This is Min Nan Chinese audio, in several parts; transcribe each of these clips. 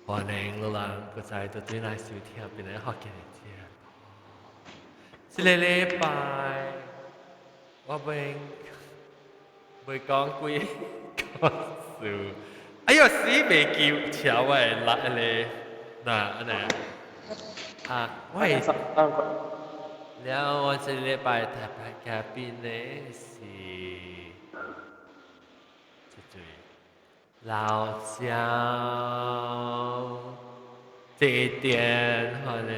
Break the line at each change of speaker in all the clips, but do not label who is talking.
歡迎老人閣再倒轉來收聽邊個福建的節目。這个禮拜我袂袂講幾個事。哎喲，死袂記超我的來咧，那按呢啊，我會了我這個禮拜特別嘉賓呢是這對老焦這點可能。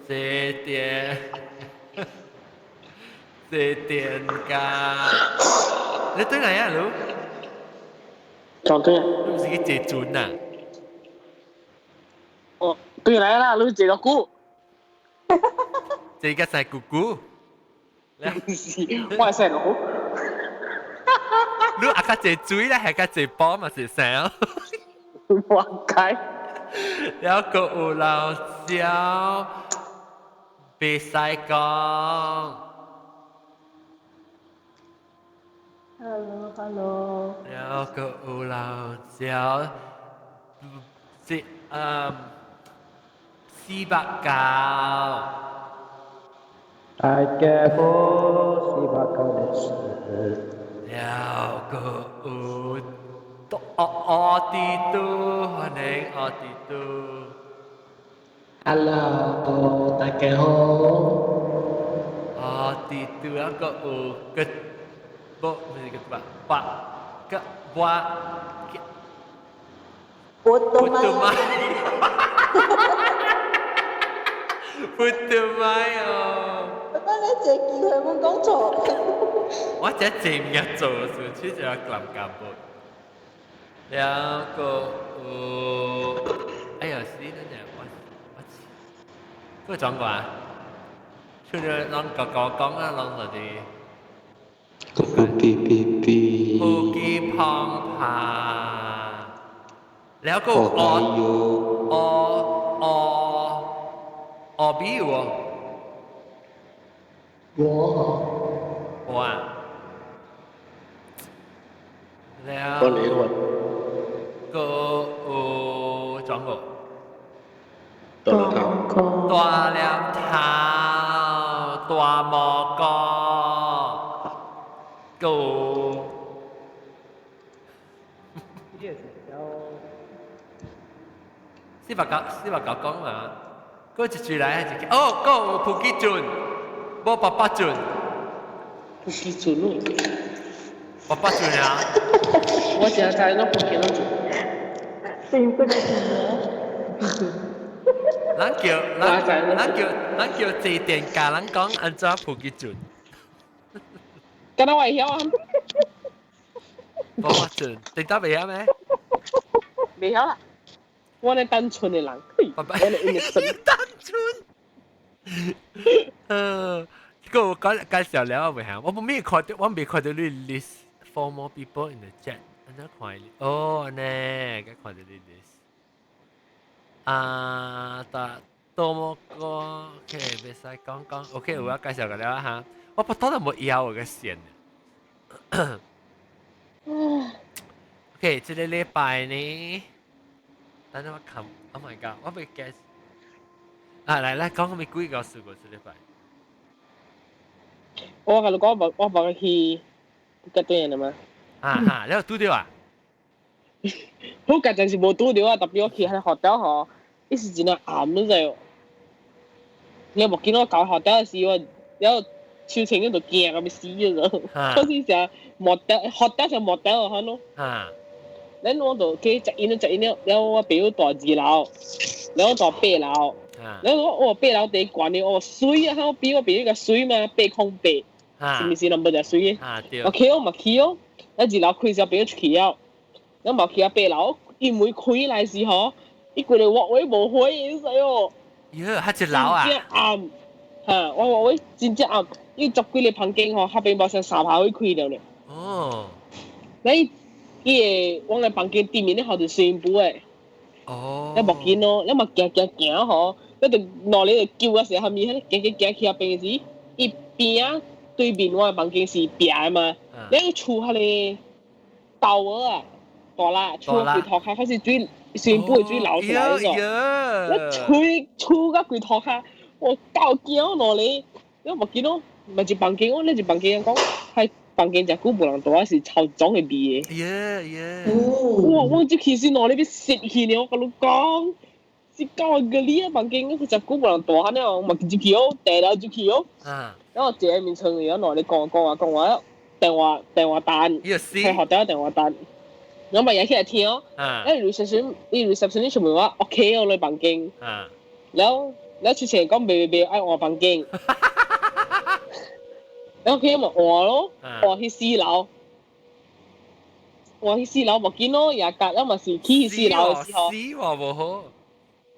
這點這點㗎，你對來啊，盧？
講對啊。
你毋是去坐船啊？
哦，對來啦，你坐個久。
坐個細姑姑。
唔是，我係細佬。
你阿較坐水咧，係較坐波嘛是啥？
我該。
了閣有老焦，袂使講。
Hello，Hello。
了閣有老焦，這489。
大家好，489です。
了閣有奧迪都，歡迎奧迪都。
Hello，大家好。
奧迪都啊，閣有個，無，毋是個八八個八。
我都
買。不得買哦！
我等你這機會冇講錯。
我這正日做事，其實係臨幹部。兩個有，哎呀，死啦！我我，個講過啊？除了攏個個講啊，攏就是。
個 B B B。
呼機澎琶，了個哦哦哦哦比有哦。
我。
我啊。了。
我嚟喎。
個有轉過。
大粒頭。
大粒頭，大蘑菇。個。
呢個是叫。
489，489講嘛，嗰一句來一句，哦，閣有普吉圳，無爸爸圳。
普吉圳咯。
爸爸圳啊！
我現在在那普吉圳。
對不起。
咱叫咱咱叫咱叫坐電教人講按怎普吉圳。
敢若我會曉啊？
爸爸圳，你答袂曉咩？
袂曉啦。我係單純的人，
爸爸
我係 innocent。
單純。個我介紹了我袂曉，我未看到，我未看到你 list four more people in the chat，按怎看？哦，按呢，該看到你 list。啊，但多麼個，OK，袂使講講，OK，有我介紹過了哈。我不當然無枵我個線。OK，這個禮拜呢，等陣我看，Oh my god，我未 guess。啊，來來講個咩鬼故事過這禮拜？
我共你講，我我去福吉對人嘛。
啊哈，你有拄著啊？
福吉暫時無拄著啊，特別我去彼 hotel 吼，伊是真正暗你知無？你無見我到 hotel 時，我了手穿嗰度驚到欲死咗，好似成 motel hotel 像 motel 款咯。咱我就去 check in check in 了，了我朋友蹛二樓，了我蹛八樓。了我哦八樓第懸的哦媠啊，我比我朋友較媠嘛，808，是毋是 number 就媠的？
啊對。
我去我嘛去哦，咱二樓開時朋友出去了，咱嘛去啊八樓，伊門開來時吼，伊規个 walkway 無火，你知哦？
喲，彼一樓啊？
真正暗，哈，我我真正暗，伊十幾个房間吼，彼邊無像三排位開了呢。
哦。
你伊个我个房間對面咧，好就 swimming pool 的。
哦。
你無見咯，你嘛行行行吼，你就落嚟就救啊時，後面彼行行行去彼邊時，伊邊仔對面我个房間是壁的嘛，你厝彼個道啊，大啦，厝規塗跤開始水，水杯水流出來嗰種。你吹厝甲規塗跤，我夠驚落嚟，你無見到，咪一房間哦，你一房間講，係房間誠久無人蹛，是臭種的味的。 哇！我這其實攞你欲死去了，我共你講，是夠個你啊房間，佢誠久無人蹛了，嘛入去哦，第二樓入去哦。然後坐喺面床，然後攞你講講話講話，電話單，喺學校電話單，我咪入起來聽哦。因為 reception，伊 reception 全部話 OK 哦，你房間。然後然後出前講袂袂袂，愛換房間。然後佢咪換咯，換去四樓，換去四樓無緊咯，也隔了嘛是去四樓的時候。
死話無好。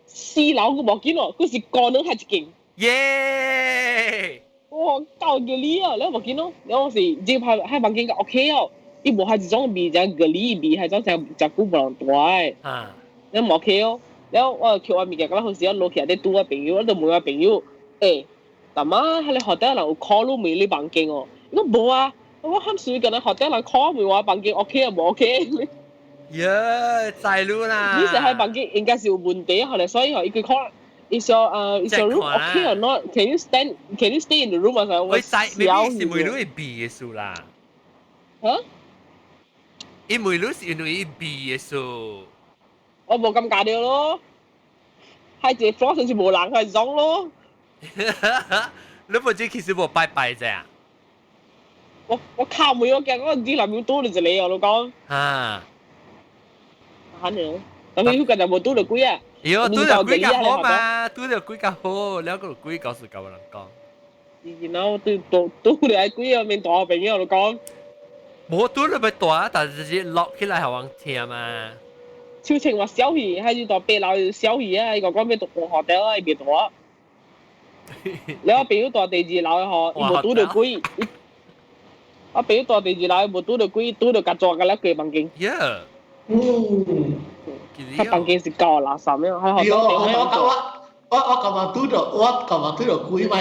四樓閣無緊咯，閣是高兩下一間。
耶！
哇，夠嘅你啊！你無見咯，你我是這拍喺房間個 OK 哦，伊無係一種味，只咖喱味，係種誠誠久無人蹛的。你無 OK 哦，了我抾我物件，咁好時我落去咧拄我朋友，我就問我朋友，欸，大媽，彼個 hotel 人有 call 你問你房間哦？伊講無啊，我喊水敢若 hotel 人 call 問我房間 OK 啊，無 OK？
耶，知路啦！
你是喺房間應該是有問題，後來所以吼伊佢 call。Is your room okay or not? Can you stand? Can you stay in the room? 我
我知，未必是問你會味的事啦。
嚇？
伊問你是因為伊味的事。
我無感覺著咯，係一個 floor 上是無人係裝咯。
你無知其實無拜拜啫。
我靠妹，我驚我唔知內面拄著一個，我講。
啊。
肯定，但係佢近日無拄著鬼啊。
喲，拄著鬼較好嘛，拄著鬼較好，了個鬼搞事共人講。
然後對拄拄著鬼啊，免大朋友就講。
無拄著欲大，但是直落起來予人聽嘛。
手穿話小氣，還是蹛八樓小氣啊！伊個講欲蹛學校啊，伊袂蹛。了我朋友蹛第二樓的吼，伊無拄著鬼。我朋友蹛第二樓，無拄著鬼，拄著共抓共了過房間。
Yeah。
嗯。
佢房間是夠垃圾咩？喺學校
我琴日拄著，我琴日拄著鬼嘛。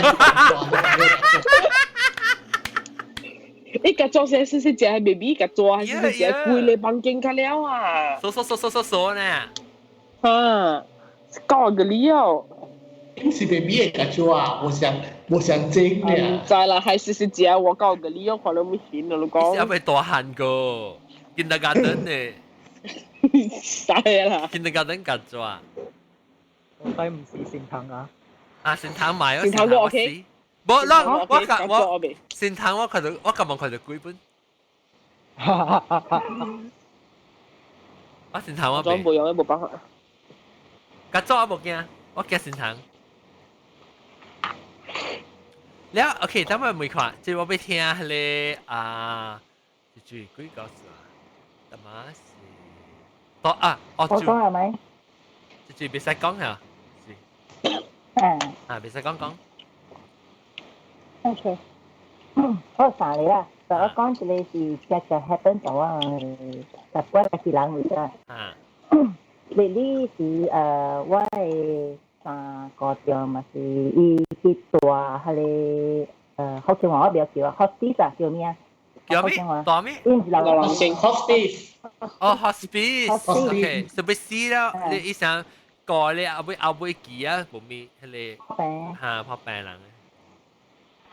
伊共抓是是是食 baby 共抓，還是是食規个房間較了啊？
鎖鎖鎖鎖鎖鎖呢？
啊，夠個理哦。
是 baby 會共抓，無相精嘅。
毋知啦，還是是食我夠個理哦，看到沒顯咯，你講。
是猶未大漢個，kindergarten 呢？
使啦。
kindergarten 共抓。
我睇唔是聖堂啊。
啊，聖堂買
聖堂都 OK。
無，我我我聖堂我看著我今晚看著幾本。我聖堂我
未。無用，無辦法。
共抓我無驚，我驚聖堂。了，OK，等我問看，這我欲聽彼个啊，這幾個是啊？淡仔是，哦啊，哦，
我講係咪？
這袂使講嚇，是。
嗯。
啊，袂使講講。
OK，好三個啦，我講一個是常常 happen 到我習慣家己人有啦。
啊。
你是我的三個丈嘛是伊去蹛彼个福建話我袂曉叫啊，hospice 啊叫咩？
叫咩？蹛咩？
伊毋是老
人間
hospice。
哦，hospice，OK，是欲死了，你醫生過咧後尾後尾期啊，無咪彼个嚇破病人。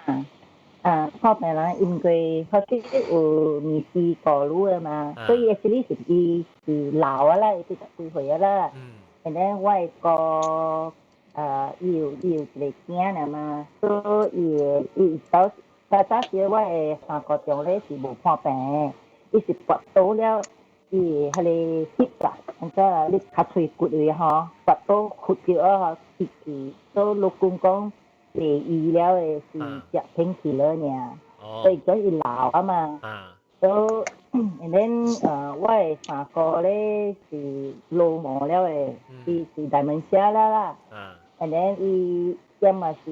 啊啊，破病人因為 hospice 有二四個女的嘛，所以 actually 是伊是老啊啦，伊八十幾歲啊啦。然後我的哥伊有一個囝爾嘛，所以伊早早早時我的三個丈咧是無破病，伊是跋倒了，伊彼个 hip 啊，按怎你尻喙骨位吼，跋倒骨著啊，吼，去所以老公講。第醫療的是食 painkiller 爾，所以所以老啊嘛。所以，and then 我的三哥咧是老毛了的，伊是 dementia 了啦。and then 伊點嘛是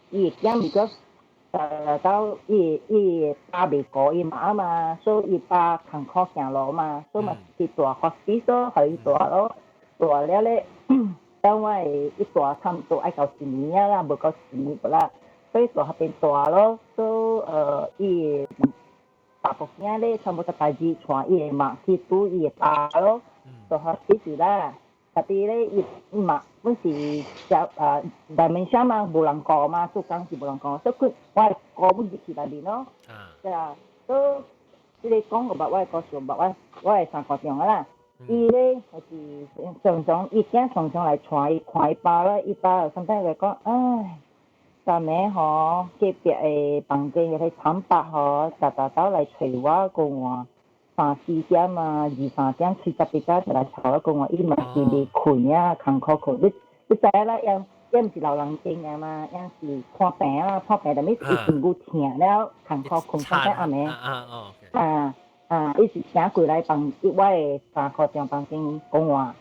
伊會驚 because 到伊爸袂顧伊媽嘛，所以伊爸艱苦行路嘛，所以嘛是去蹛 hospital，予伊蹛咯，蹛了咧。等我會一蹛差毋多愛到一年啊啦，無到一年無啦，所以蹛彼邊蹛咯，所以伊查埔囝咧，全部逐擺日帶伊的媽去拄伊的爸咯，就 hospice 啦。特別咧，伊嘛本是食啊，dementia 嘛，無人顧嘛，做工是無人顧，所以佢我的姑本入去內面咯。對啊，所以這個講個捌我的故事，捌我的三個鐘啦。伊咧就是常常伊囝常常來帶伊看伊爸啦，伊爸就sometimes 會講，唉，昨暝吼隔壁的房間彼個慘白吼，逐逐走來揣我講話。三四點啊，二三點七十幾點就來吵我講話，伊嘛是未困啊，艱苦困。你知影啦，伊毋是老人症啊嘛，伊是看病啊，看病，但物伊身軀疼了，艱苦困，上擺暗暝。啊啊！伊是行過來房，我的三箍張房間講話，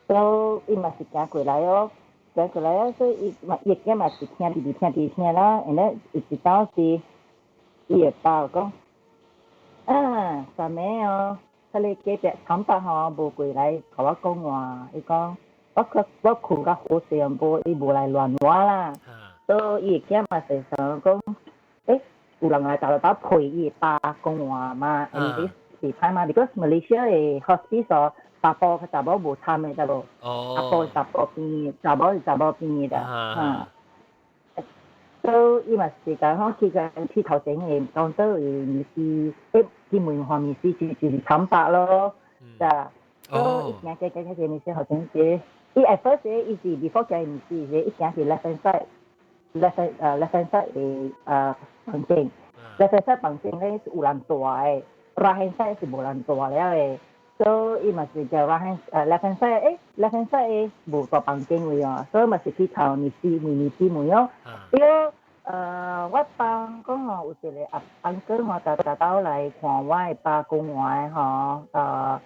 所以伊嘛是行過來哦，行過來啊，所以伊嘛伊囝嘛是聽直直聽直聽啦，然後伊一當時，伊會爸講。啊，昨暝哦，彼个隔壁慘白吼無過來共我講話，伊講我困較好勢，無伊無來亂我啦。所以伊的囝嘛是想講，欸，有人來逐日陪伊爸講話嘛，因為是歹嘛，because Malaysia 的 hospice 查埔佮查某無參的，知無？查埔是查埔邊，查某是查某邊的，啊。所以伊嘛是講吼，去個去頭前的講到伊面試，欸，去問看面試就是慘白咯，啊。所以伊行行行行面試頭前是，伊 at first 伊是 before 行面試時，伊行去 left hand side，left hand left hand side 的房間，left hand side 房間咧是有人蹛的，right hand side 是無人蹛了的。所以伊嘛是叫 right hand left hand side，欸，left hand side 無蹛房間位哦，所以嘛是去頭面試問面試問哦。伊講我爸講吼，有一個阿 uncle 吼，逐逐兜來看我的爸講話的吼，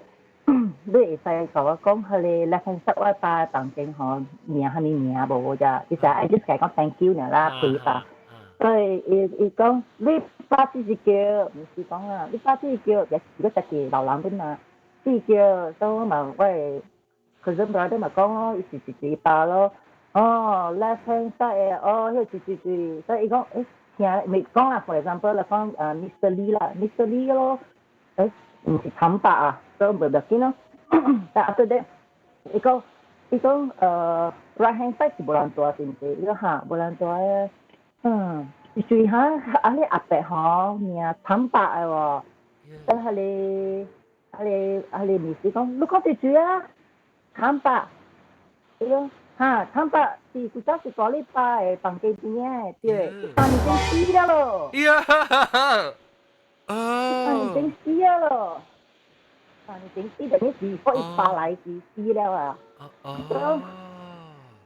你會使共我講，彼個 left hand side 我爸房間吼名啥物名無咋？伊就愛 just 共講 thank you 爾啦，陪爸。所以伊講你爸只是叫，毋是講啊，你爸只是叫，也是個家己老人本啊，只叫，所以我嘛我的 cousin brother 嘛講咯，伊是一個爸咯。哦，left hand side 的，哦，彼是是是，所以伊講，欸，聽未講啦，for example 啦，講Mr. Lee 啦，Mr. Lee 咯，欸，毋是慘白啊，所以袂要緊咯。但 after that，伊講right hand side 是無人蹛是毋是？伊講哈，無人蹛的，嗯，是哈，啊你阿伯吼名慘白的喎，但係你啊你啊你面試講，你講對住啊，慘白，伊講。哈，慘白是古早是蹛你爸的房間邊仔，對，3年前死了咯。
呀，3
年前死了咯。3年前死，等於是我伊爸來時死了啊。
哦。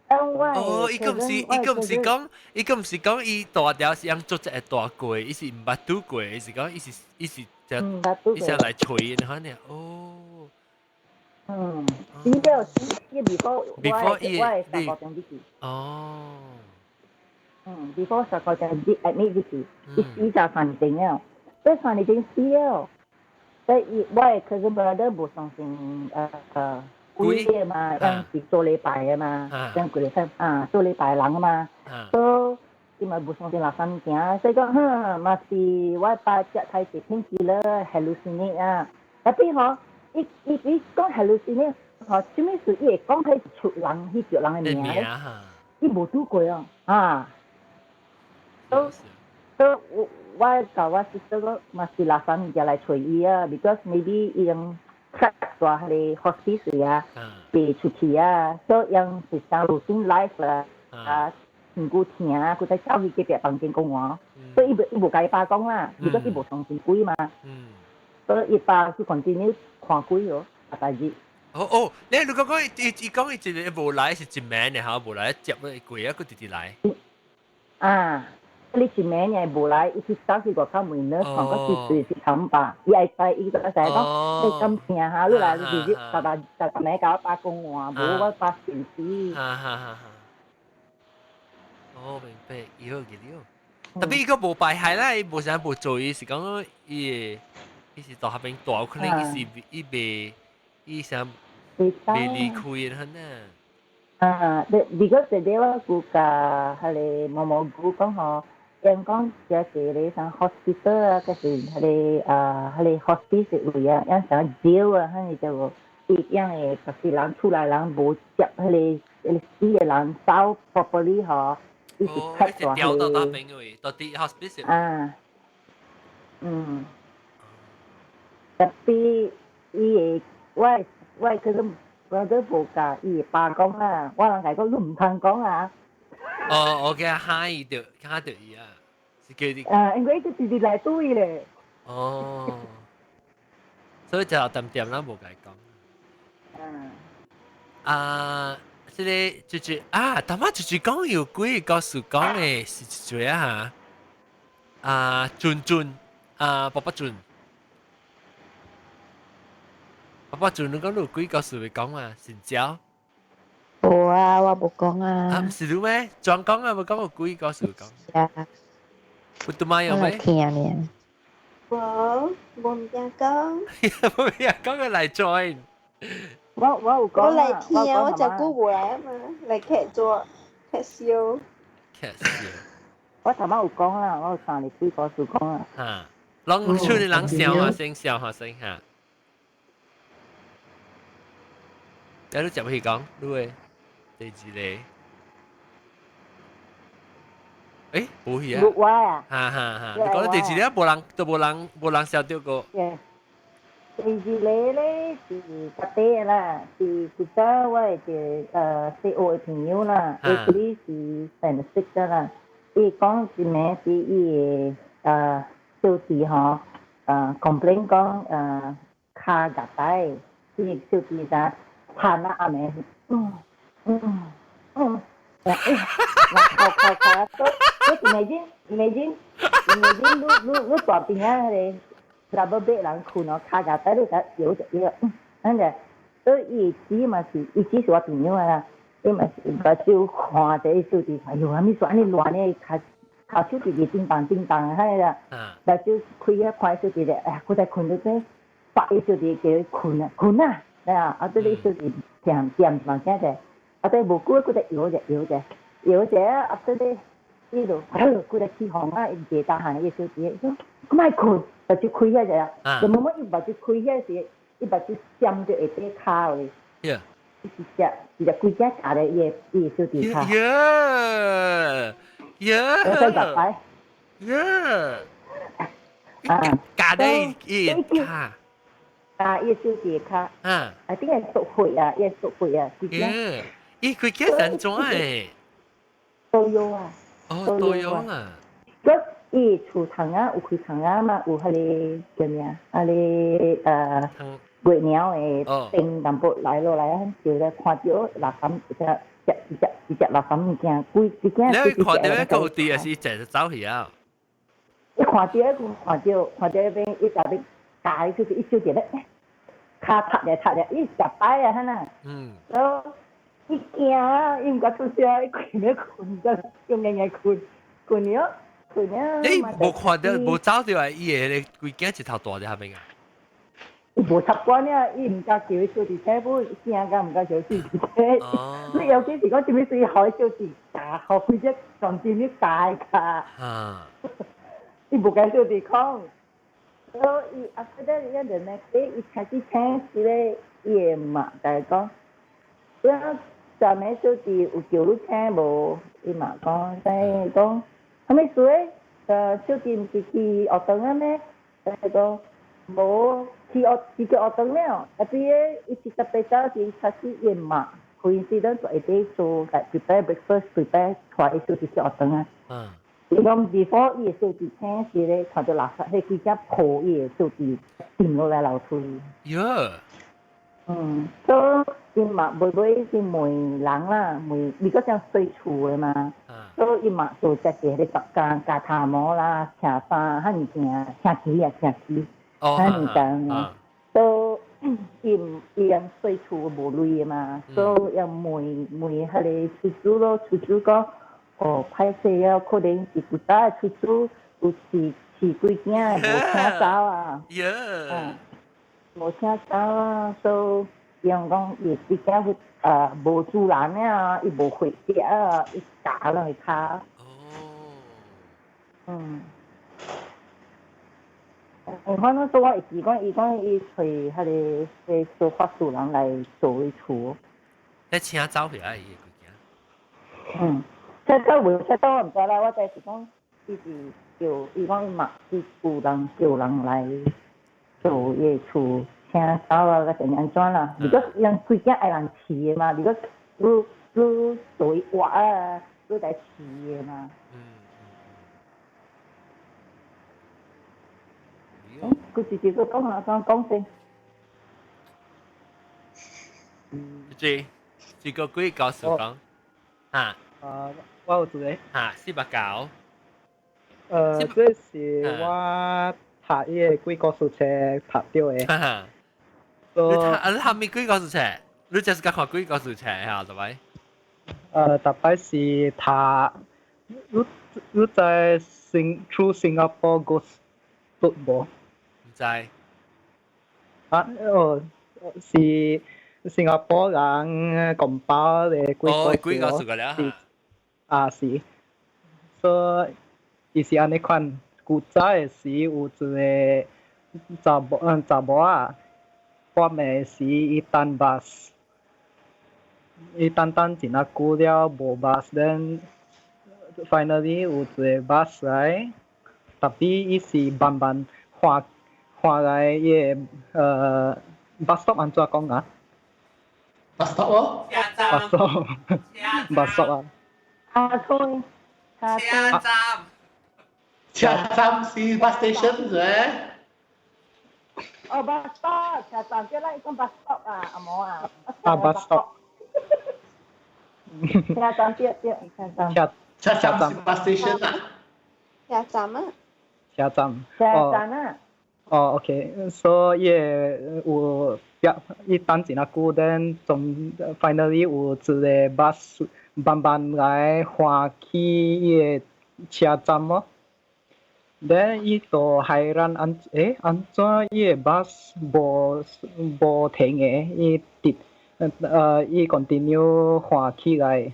哦，
伊個毋是講，伊大條是用做一個大過，伊是毋捌拄過，伊是講，伊是就伊是來揣的款爾，哦。
嗯，死了死死 before
before 伊
我的三個鐘入去。
哦。
嗯，before 三個鐘入 admit 入去，伊死就3年前了，所以3年前死了，所以伊我的 cousin brother 無相信鬼的嘛，𪜶是做禮拜的嘛，𪜶幾個啊做禮拜的人嘛，所以伊嘛無相信垃圾物件，所以講哼，嘛是我爸食太濟 painkiller hallucinate 啊，tapi 吼，伊講 hallucinate 吼，啥物事伊會講彼出人彼著人的名咧，伊無拄過哦，啊，所以我共我 sister 講嘛是垃圾物件來揣伊啊，because maybe 伊用塞蹛彼個 hospice 啊，袂出去啊，所以𪜶是當 routine life 啦，啊，身軀疼啊，閣再走去隔壁房間講話，所以伊無共伊爸講啦，because 伊無相信鬼嘛，所以伊爸去 continue 看鬼哦，啊代誌。
哦哦，你如果講伊講伊一個無來是一暝的哈，無來接個鬼啊，閣直直來。
啊，你一暝爾無來，伊去走去外口問呢，看個是是慘吧？伊愛知，伊就知講，你咁聽哈，你來直接逐逐逐暝共我爸講話，無我爸信死。
哈哈哈！哦，明白，伊好記了。特別伊個無敗害啦，伊無啥無做，伊是講伊是到下邊大，可能伊是伊未伊想未離開的呢。
啊，你 because 這個我估共彼個毛毛菇講吼，人講這是你上 hospital 啊，嗰是彼个啊，彼个 hospice 位啊，樣啥 jail 啊，彼個就伊樣的，就是人出來人無接彼個死的人走 properly 嗬，伊是 cut
掉到那邊位，到啲 hospice。
啊，嗯，特別伊會我我佢都我都無教伊爸講啦，我人講你毋通講啊。
哦，我嘅嚇伊著嚇著伊啊，是叫你。
啊，因為伊直直來對咧。
哦，所以就點點啦，無共伊講。
嗯。
啊，這个就是啊，頭仔就是講有幾個故事講的是一個啊，啊，俊俊啊，爸爸俊，爸爸俊，你講你有幾個故事會講嘛？成交。
無啊，我無講啊。
啊，毋是你咩？裝講啊，無講有幾個故事講。
啊。
有拄媽有咩？
聽呢。
無，無物件講。
無物件講個來 join。
我有講
我來聽，我食久無來啊嘛，來客座，客笑。
客笑。
我頭仔有講啦，我有三十幾個故事講啊。
嚇，攏出啲人笑下聲，笑下聲嚇。有你接去講，你會第二個。誒，無去啊！
我啊！
哈哈哈！你講第二個無人，都無人，無人笑著過。
第二個咧是家己啦，是古早我的一個細學的朋友啦，伊嗰啲是成識的啦。伊講一暝是伊的小弟吼，complain 講跤夾帶，伊小弟啥嘆啊暗暝，嗯嗯嗯，哎，靠靠靠，都都 imagine imagine imagine 你你你大邊仔彼个。rubber bed 人睏哦，跤夾帶你甲搖一搖，嗯，啊者，所以伊姊嘛是，伊姊是我朋友啊啦，伊嘛是目睭看者伊小弟，哎喲，啥物事按呢亂呢？跤跤手直直叮當叮當，彼啦，目睭開啊看小弟咧，哎呀，閣再睏到這，發伊小弟叫伊睏啊，睏啊，啊，啊，這伊小弟聽點嘛聽者，啊，這無久閣再搖者搖者，搖者啊，這咧，伊就閣再起哄啊，伊坐大漢伊小弟，伊講，莫睏。目睭開遐者，就慢慢伊目睭開遐時，伊目睭閃著下底跤的。伊一隻一隻規隻咬咧伊的伊的小弟跤。
耶耶。
我再入來。
耶。啊。咬咧伊跤。
啊，伊小弟跤。
啊。
啊，頂個縮血啊，伊縮血啊，規隻。
耶！伊規隻怎怎的？
都有啊。
哦，都有啊。
伊厝窗仔有開窗仔嘛，有彼个叫咩啊？彼个月娘的燈淡薄來落來，照咧看著垃圾一隻一隻一隻垃圾物件，規一件。
你看著彼個地還是一隻走去啊？
伊看著，看著，看著彼邊伊就欲咬，就是伊小一咧，跤踢咧踢咧，伊食擺啊，哈呐。然後伊驚啊，伊毋敢出聲，伊睏咧睏，才用硬硬睏，睏了。
你無看著無走著啊！伊的規間一頭大佇下面啊！
伊無習慣啊，伊毋敢叫伊小弟聽，不驚甲毋敢叫小弟聽。你尤其是講啥物事，予小弟咬，予規隻撞尖去咬跤。
啊！
伊無共小弟講，所以伊後尾伊就呢，伊開始請時咧，伊會嘛，共伊講，了昨暝小弟有叫你請無？伊嘛講，伊講。啥物事咧？小弟毋是去學堂啊咩？伊講無去學去去學堂了，啊對個伊是特別早時開始伊嘛，coincidence 會佇做 prepare breakfast prepare 帶伊小弟去學堂啊。伊講 before 伊的小弟醒時咧，看著垃圾，彼規隻抱伊的小弟跌落來樓梯。
喲。
嗯，所以伊嘛尾尾是問人啦，問你閣像洗厝的嘛，所以伊嘛做這個咧逐工咬頭毛啦、拆衫、彼物件、拆旗啊、拆旗，彼物件，所以伊伊用洗厝無鐳的嘛，所以要問問彼个厝主咯，厝主講，哦，歹勢啊，可能是古早的厝主有飼飼幾囝無請走啊。無請走啊，所以伊講伊伊囝去啊無主人啊，伊無回家啊，伊咬落去跤。
哦。
嗯。反正說我會記講，伊講伊揣彼個彼做法師人來做伊厝。
你請走去啊？伊個件。
嗯，請走無請走我毋知啦，我知是講伊是叫伊講伊嘛是有人叫人來做伊厝，請走啊，個成按怎啦？如果人規間愛人飼的嘛，如果你你做伊活啊，你來飼的嘛。嗯，佢直接佢講下講講先。
這這個鬼故事講，嚇？
啊，我有一個。
嚇，489。
這是我讀伊个鬼故事冊讀著的。
你讀啊？你蝦米鬼故事冊？你就是講看鬼故事冊嚇，係咪？
逐擺是讀，你你知新 True Singapore Ghost Book 無？
毋知。
啊，哦，是新加坡人講包的鬼故事。
鬼故事個了。
啊是，所以伊是按呢款，古早的時有一個查某查某仔，半暝時伊等 bus，伊等等真仔久了無 bus，then finally 有一個 bus 來，特別伊是慢慢換換來伊个bus stop 按怎講啊
？bus stop 哦
，bus stop，bus stop 啊。
車村，
車站，
車站是 bus station 啫。
哦，bus stop，車站叫咱講 bus stop 啊，阿毛啊。
啊，bus stop。
車站對對，車站。
車車站是 bus station 啊。
車站啊。
車站。
車站啊。
哦，OK，所以有壁伊等真仔久，then 總 finally 有一個 bus 慢慢來換去伊個車站咯。then 伊就害人按按怎伊個 bus 無無停的，伊直伊 continue 換起來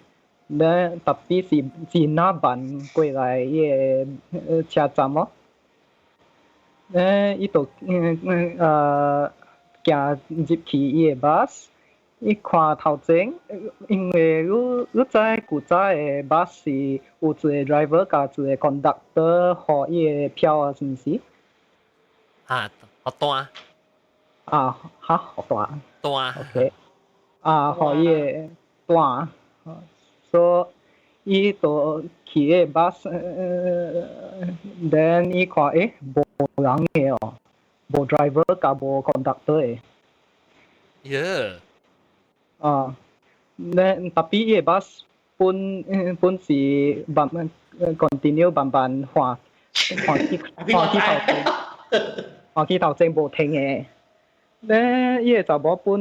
，then 特別是真仔慢過來伊個車站咯。伊就行入去伊個 bus，伊看頭前，因為你你知古早的 bus 是有一個 driver 佮一個 conductor 予伊个票啊，是毋是？
啊，予單。
啊，哈，予單。
單。
OK。啊，予伊个單，所以伊就去个 bus，then 伊看無人的哦，無 driver 佮無 conductor 的。
耶！
啊，then 特別伊個 bus 本本是慢慢 continue 慢慢換換去換去頭前，換去頭前無停的。咧伊個查某本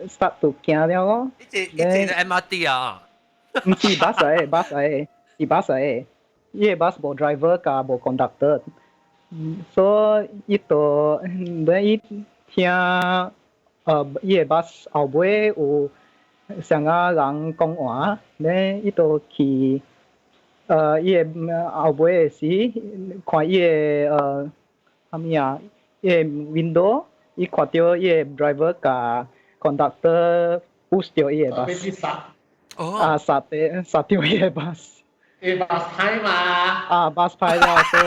start to 驚了咯。
伊這伊這 MRT 啊？
毋是 bus 來的，bus 來的，是 bus 來的。伊個 bus 無 driver 佮無 conductor，所以伊就咧伊聽伊個 bus 後尾有啥個人講話，咧伊就去伊個後尾的時，看伊個啥物啊，伊個 window，伊看著伊個 driver 佮 conductor push 著伊個 bus，啊，殺的殺著伊個 bus。
伊 bus 歹嘛？
啊，bus 歹了，所以。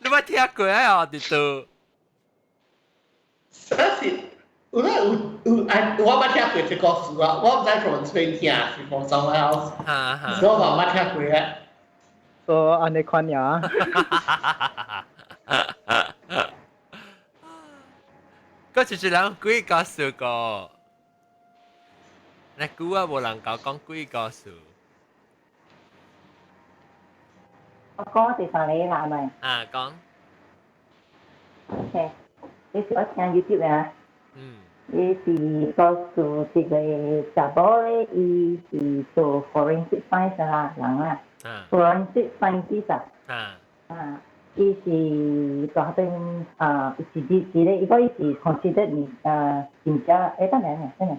你捌聽過啊？佇倒？
實是有咧有有哎，我捌聽過這個故事啊，我毋知 from 邊聽，是 from somewhere else，所以我捌聽過啊。
所以按呢款爾。
嗰就是人鬼故事個，那久啊無人講講鬼故事。
我講第三個啦，係咪？
啊，講。
OK，這是我聽 YouTube 啊。
嗯。
伊是告訴這個查某咧，伊是做 forensic science 啦，人啊。forensic scientist 啊。
啊。
啊，伊是大邊啊，是是是咧，伊講伊是 consider 你啊，真正等下等下。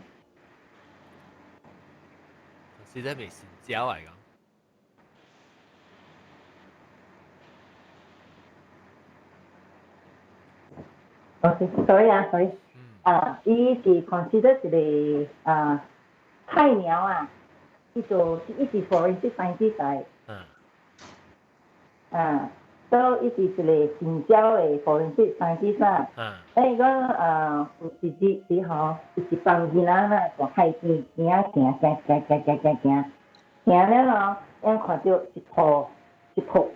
consider 未成交來講。
OK，sorry 啊，sorry。啊，伊是 consider 一個啊菜鳥啊，伊做伊是 forensic scientist 來。啊，所以伊是一個新招的 forensic scientist 啊。誒，講啊，有一日時吼，有一幫囡仔啦，在海邊行行行行行行行行，行了吼，𪜶看著一坨一坨，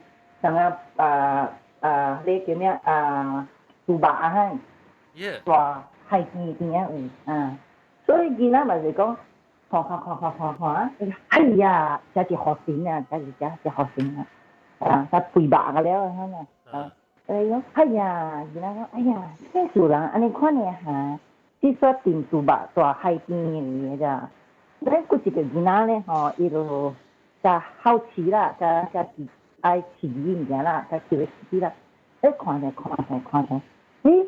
像啊啊啊，你叫咩啊？豬肉啊，大海邊邊仔有啊，所以囡仔嘛是講看看看看看看，哎呀，這是好神啊，這是這是好神啊，啊，他肥肉個了啊，啊，哎講，哎呀，囡仔講，哎呀，這事人按呢款的哈，這說定豬肉大海邊的咋？咱閣一個囡仔咧吼，伊就較好奇啦，較較愛刺激物件啦，較特別刺激啦，哎，看者看者看者，咦，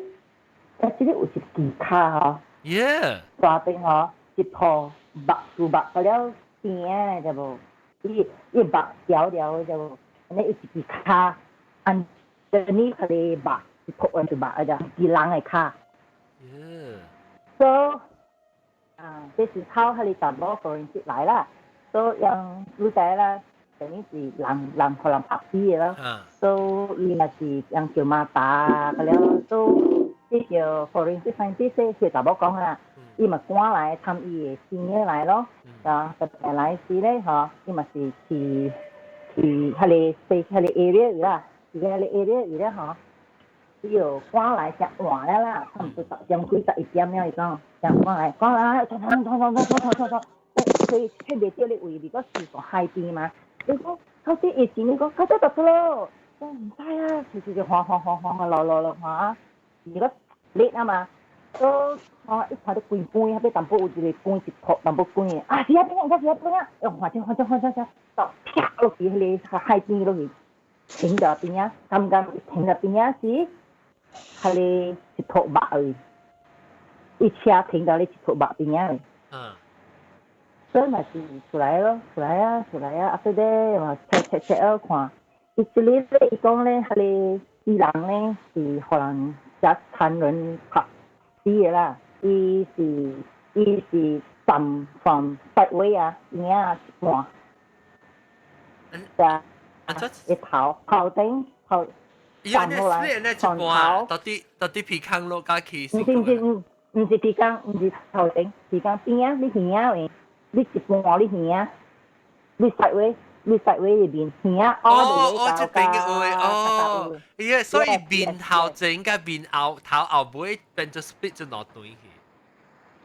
啊，這個有一支跤吼， 大邊吼一坨肉豬肉個了邊的，知無？伊伊肉條條的，知無？按呢一支跤，按呢佢個肉一坨的豬肉啊，只是人的跤。 So 啊，這是頭彼個查某 forensic 來啦，所以讓女仔啦，等於是人人予人拍死的咯。所以伊若是讓叫馬達個了，所以這叫 forensic scientist 這查某講啦，伊嘛趕來參伊的生的來咯。啊，特別來時咧，吼，伊嘛是去去彼個西彼個 area 啦，去彼個 area 咧吼。伊就趕來食晚了啦，差毋多10點幾11點了，伊講，才趕來，趕來，衝衝衝衝衝衝衝衝，佢佢袂著咧位，如果是在海邊嘛，伊講，頭先以前伊講，頭先就出咯，我毋知啊，就是就晃晃晃晃啊，落落落晃啊，如果熱啊嘛，都我一看到規罐，遐邊淡薄有一個罐一坨淡薄罐的，啊是遐邊啊，是遐邊啊，又換車換車換車車，到啪落去彼個海邊落去，停在邊仔，剛剛停在邊仔時。彼個一坨肉去，伊車停到咧一坨肉邊仔去。所以嘛是出來咯，出來啊，出來啊，啊，說咧嘛 check check check 啊看，伊這個咧，伊講咧，彼個伊人咧是予人遮殘忍拍死的啦，伊是伊是站 from sideway 啊，邊仔一半，啊，伊頭頭頂頭。
伊按呢是按呢一半，到底到底鼻孔落加去？
毋是毋是毋毋是鼻孔，毋是頭頂，鼻孔邊仔，你耳仔位，你一半你耳仔，你 sideway，你 sideway 入面耳仔。
哦哦，這邊的位哦，伊所以面頭前佮面後頭後尾變做 split 做兩段去。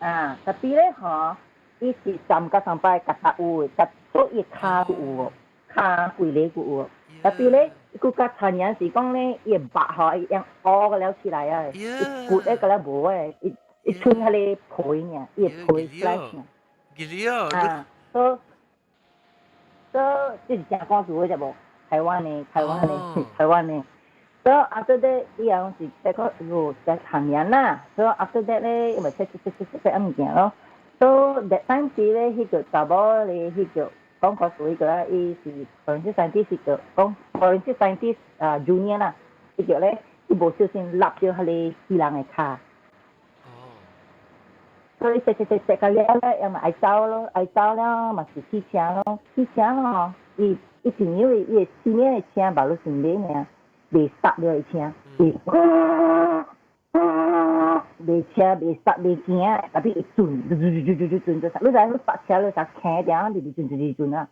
啊，特別咧吼，伊是站甲上擺夾夾有，夾所以跤有，跤規個有。特別咧，佫較殘忍是講咧，伊的肉吼，伊用烏個了起來啊，伊骨咧個了無誒，伊伊剩彼個皮爾，伊的皮 flesh 爾。
記了。
啊，所所以這是真故事的，隻無？台灣的，台灣的，台灣的。所以 after that，伊樣是這個有在殘忍啦。所以 after that 咧，伊咪切切切切切物件咯。所以 that time 時咧，彼個查某咧，彼個。講故事彼個啦，伊是 forensic scientist 是叫講 forensic scientist 啊 junior 啦，伊叫咧，伊無小心擸著彼個死人的跤。所以踅踅踅踅到了咧，伊嘛愛走咯，愛走了嘛是去車咯，去車咯，伊伊朋友伊的前面的車馬路上面爾，袂剎了伊車，伊袂車袂剎袂驚，特別伊轉，轉轉轉轉轉轉，你知你剎車你煞輕點，直直轉直直轉啊，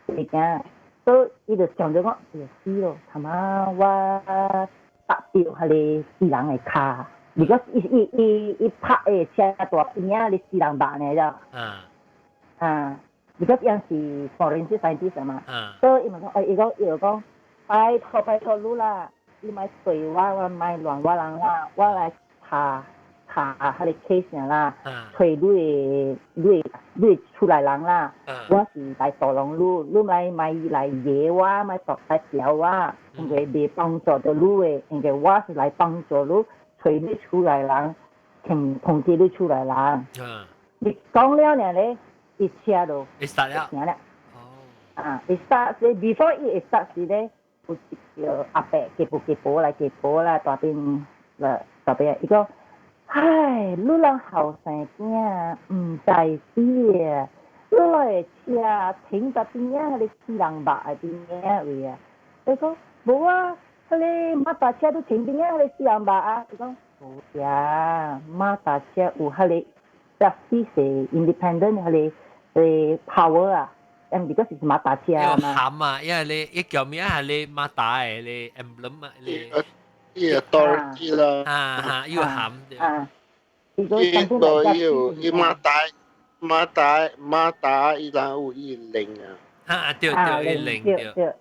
袂驚。所以伊就想著講，哎呀死咯，他媽我踏著彼個死人的跤，如果伊伊伊伊拍的車大邊仔，你死人肉呢，咋？啊，如果樣是 forensic scientist 嘛，所以伊嘛講，哎，伊講伊就講，拜託拜託你啦，你莫對我，我莫亂我人啦，我來查查彼個 case 啦，揣你的你的你的厝內人啦，我是來助幫你，你莫莫來惹我，莫來調我，因為袂幫助著你的，因為我是來幫助你，揣你厝內人，通通知你厝內人。你講了爾咧，伊車就
會了。
停了。啊，會 start 時，before 伊會 start 時咧，有一個阿伯、家婆、家婆來家婆啦，大邊了。特別伊講，唉，你人後生囝毋知死啊！你來車停在邊仔，彼個死人肉的邊仔位啊！伊講無啊，彼個馬達車都停邊仔，彼個死人肉啊！伊講無呀，馬達車有彼個 justice independent 彼個power 啊，因 because 是馬達車嘛。
含啊，因為你一叫咩啊？你馬達的你 emblem 啊，你。
伊 authority 啦。
啊哈，要含。
啊。
伊無伊有伊馬達馬達馬達伊人有伊靈啊。
啊對對，伊靈對。
對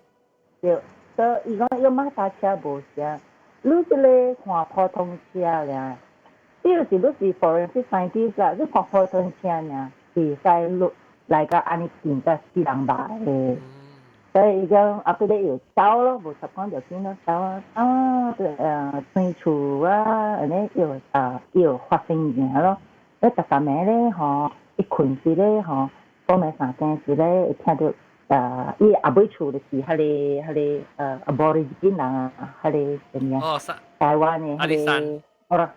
對，所以伊講伊馬達車無啥，你這個看普通車爾，你就是你是 forensic scientist 啦，你看普通車爾，會使落來個按呢見個死人肉的。所以伊講後尾咧又走咯，無習慣就見咯，走啊啊，轉厝啊，按呢又啊又發生物件咯。咧逐逐暝咧吼，伊睏時咧吼，半暝3更時咧會聽著伊後尾厝就是彼個 Aborigine 人啊，彼個啥物啊？
哦，
台灣的彼個，好啦，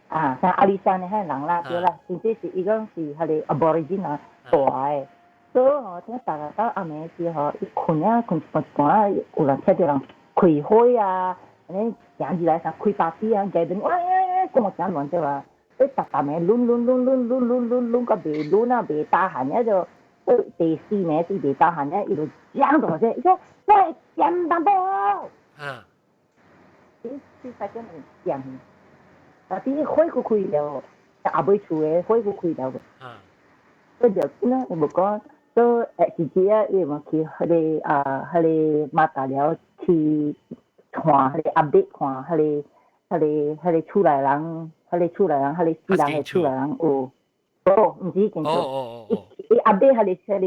啊，像阿里山的彼個人啦，對啦，甚至是伊講是彼個 Aborigine 人帶的。所以吼，聽逐日到暗暝時吼，伊睏啊睏一半一半啊，有人聽著人開火啊，按呢行入來啥開 party 啊，家陣喂喂，講誠亂對吧？你逐逐暝攆攆攆攆攆攆攆攆到袂攆啊，袂 tahan 啊就，第四暝是袂 tahan 啊，伊就講大聲，伊講喂，點淡薄。
嗯。
伊四三點點，但啲火閣開了，後尾厝的火閣開了。
嗯。
所以就呢，伊無講。都自己啊，伊嘛去彼個啊，彼個馬達寮去看彼個 update 看彼個厝內人，彼個厝內人，彼個死人的厝內人有，哦，毋是經
哦哦
伊 update 彼個
厝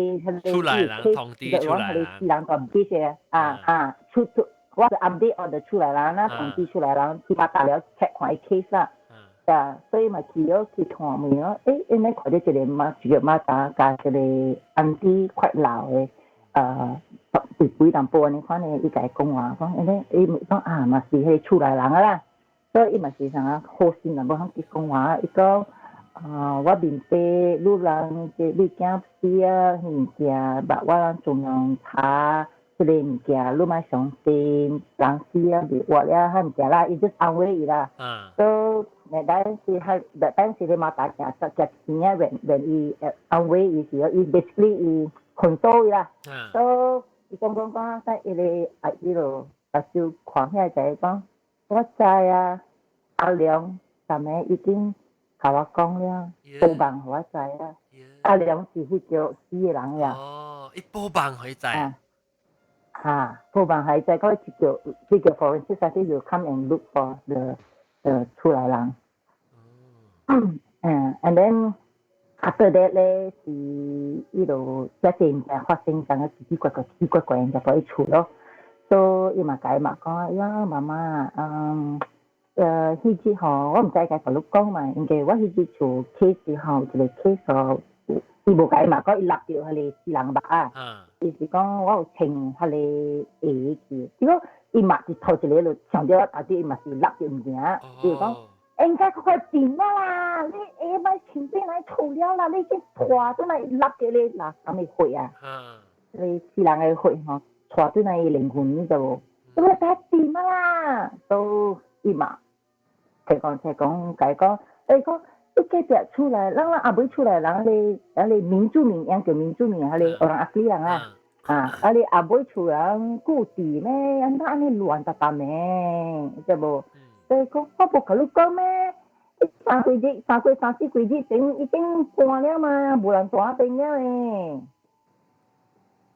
內人通知厝內人，
彼個死人都毋記啊啊，出出我是 update 我的厝內人啦，通知厝內人去馬達寮 check 看伊 case 啦。啊，所以嘛去咗去看問咯，因咧看到一個馬達佮一個 auntie 較老的，肥肥淡薄按呢款的，伊共伊講話，講因咧，伊講啊嘛是彼個厝內人啊啦，所以伊嘛是啥啊好心人，無通去講話，伊講啊，我明白你人這你囝死啊，彼物件，捌我人盡量查這個物件，你莫傷心，人死啊袂活了，彼物件啦，伊就安慰伊啦。所以但是彼，但是你馬達行行邊仔，when 伊安慰伊時，伊 basically 伊 console 伊啦。所以伊講講講，但伊個阿伊就目睭看起來就講，我知啊，阿良昨暝已經共我講了，報夢予我知啊。阿良是彼個死的人呀。
哦，伊報夢予伊知。
哈，報夢予伊知，講這個 forensic scientist will come and look for the 厝內人。嗯，and then after that 咧是伊就遮濟物件發生，感覺奇奇怪怪、奇奇怪怪，就予伊厝咯。所以伊嘛共伊嘛講，伊講媽媽，彼日吼，我毋知該共你講嘛，因為我彼日厝 case 吼，一個 case 吼，伊無共伊嘛講伊擸著彼個死人肉啊。伊是講我有穿彼個鞋去，結果伊嘛是頭一個就想著到底伊嘛是擸著物件，伊就講應該快點啦，你鞋莫穿轉來厝了啦，你去拖轉來擸著你嗱啥物血啊？你死人的血吼，拖轉來伊靈魂，你知無？你要打點啊啦，都伊嘛，提講提講，共伊講，伊講你隔壁厝內，咱阿尾厝內人咧，啊咧民住民，樣叫民住民，彼個 Orang Asli 人啊，啊你阿尾厝人固定咩？按怎按呢亂沓沓的，知無？所以講我無共你講咩？三幾日、三幾三四幾日前已經搬了嘛，無人住彼邊了咧。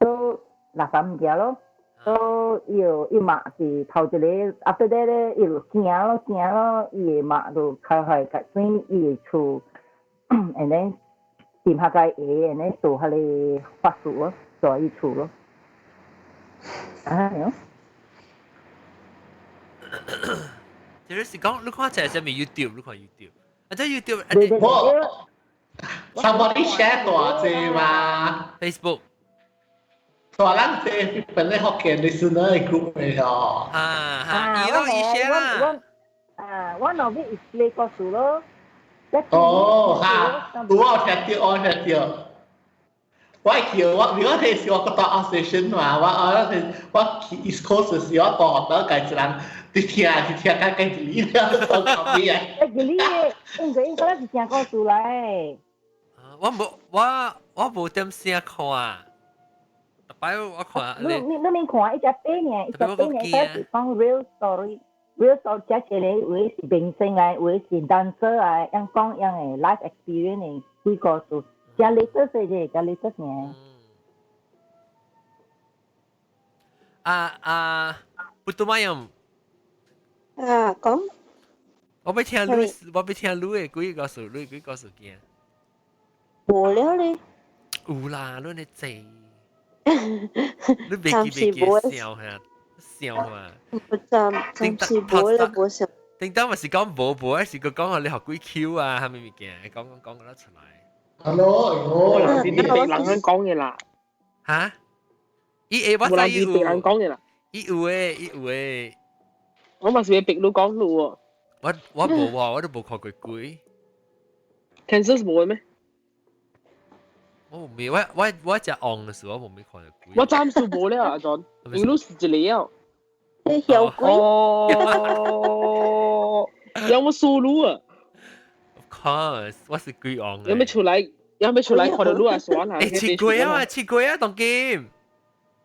都垃圾物件咯，都伊就伊嘛是頭一個，after that 咧，伊就行咯行咯，伊的媽就開開甲轉伊的厝，and then 掂下個鞋，and then 做彼個法術咯，做伊厝咯。啊，喲。
這是講你看這係啥物 YouTube？你看 YouTube，啊這 YouTube，
我 somebody share 大隻嘛
，Facebook。
大人這本來福建 listener 的 group 的哦。
啊哈，伊攏伊 share 啦。
啊，one of it is play 故事咯。
哦，哈，有我聽到，我聽到。我叫我，如果提時我覺得 outstation 嘛，我我我去 East Coast 時，我大學到家一人佇聽，佇聽甲計一哩了，做後邊啊。
一哩應該應該是聽故事來。
我無點聲看，逐擺我看。
你你你免看，一隻短呢，一隻短呢，佢是講 real story。real story，這一個有的是明星來，有的是 dancer 來，樣講樣的 life experience 的幾故事。加 latest 嘅，加 latest 呢。
啊啊，不多嘛樣。
啊，講。
我欲聽你，我欲聽你的幾個故事，你幾個故事驚。
無了咧。
有啦，你咧濟。你袂記袂記笑下笑嘛？
暫暫時無咧，無想。
頂當咪是講無無，還是閣講你學幾 Q 啊？啥物物件？講講講得出來。
Hello，
人是啲別人講嘅啦。
嚇？伊會我知伊有。
別人講嘅啦。
伊有誒，伊有誒。
我嘛是會別路講路喎。
我我無喎，我都無看過鬼。
Kansas 無咩？
我未，我我我食戇嘅時候，我無未看過鬼。
我暫時無了，阿 John，因為是一個啊。
你曉鬼？
哦，有冇輸入啊
？Of course，我是鬼戇。
有冇出來？有冇出來看到路啊？算啦。
誒，切鬼啊嘛，切鬼啊，當今。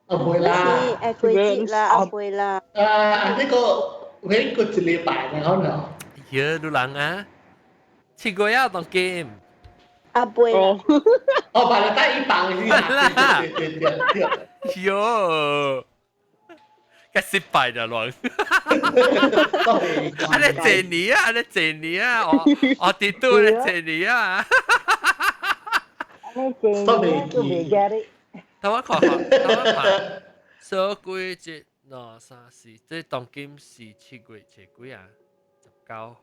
啊，唔會啦。
誒，鬼節啦，啊，會啦。
啊，呢個呢個一禮拜然後呢？
耶，你人啊，切鬼啊，當今。
阿妹啦。
哦，把你帶一幫啦。對對對對。
喲，個失敗就亂。啊，你這年啊，你這年啊，我我跌到你這年啊。
你這年都未記得。
等我看看，等我看。所以節兩三四，這當今是7月初幾啊？19號。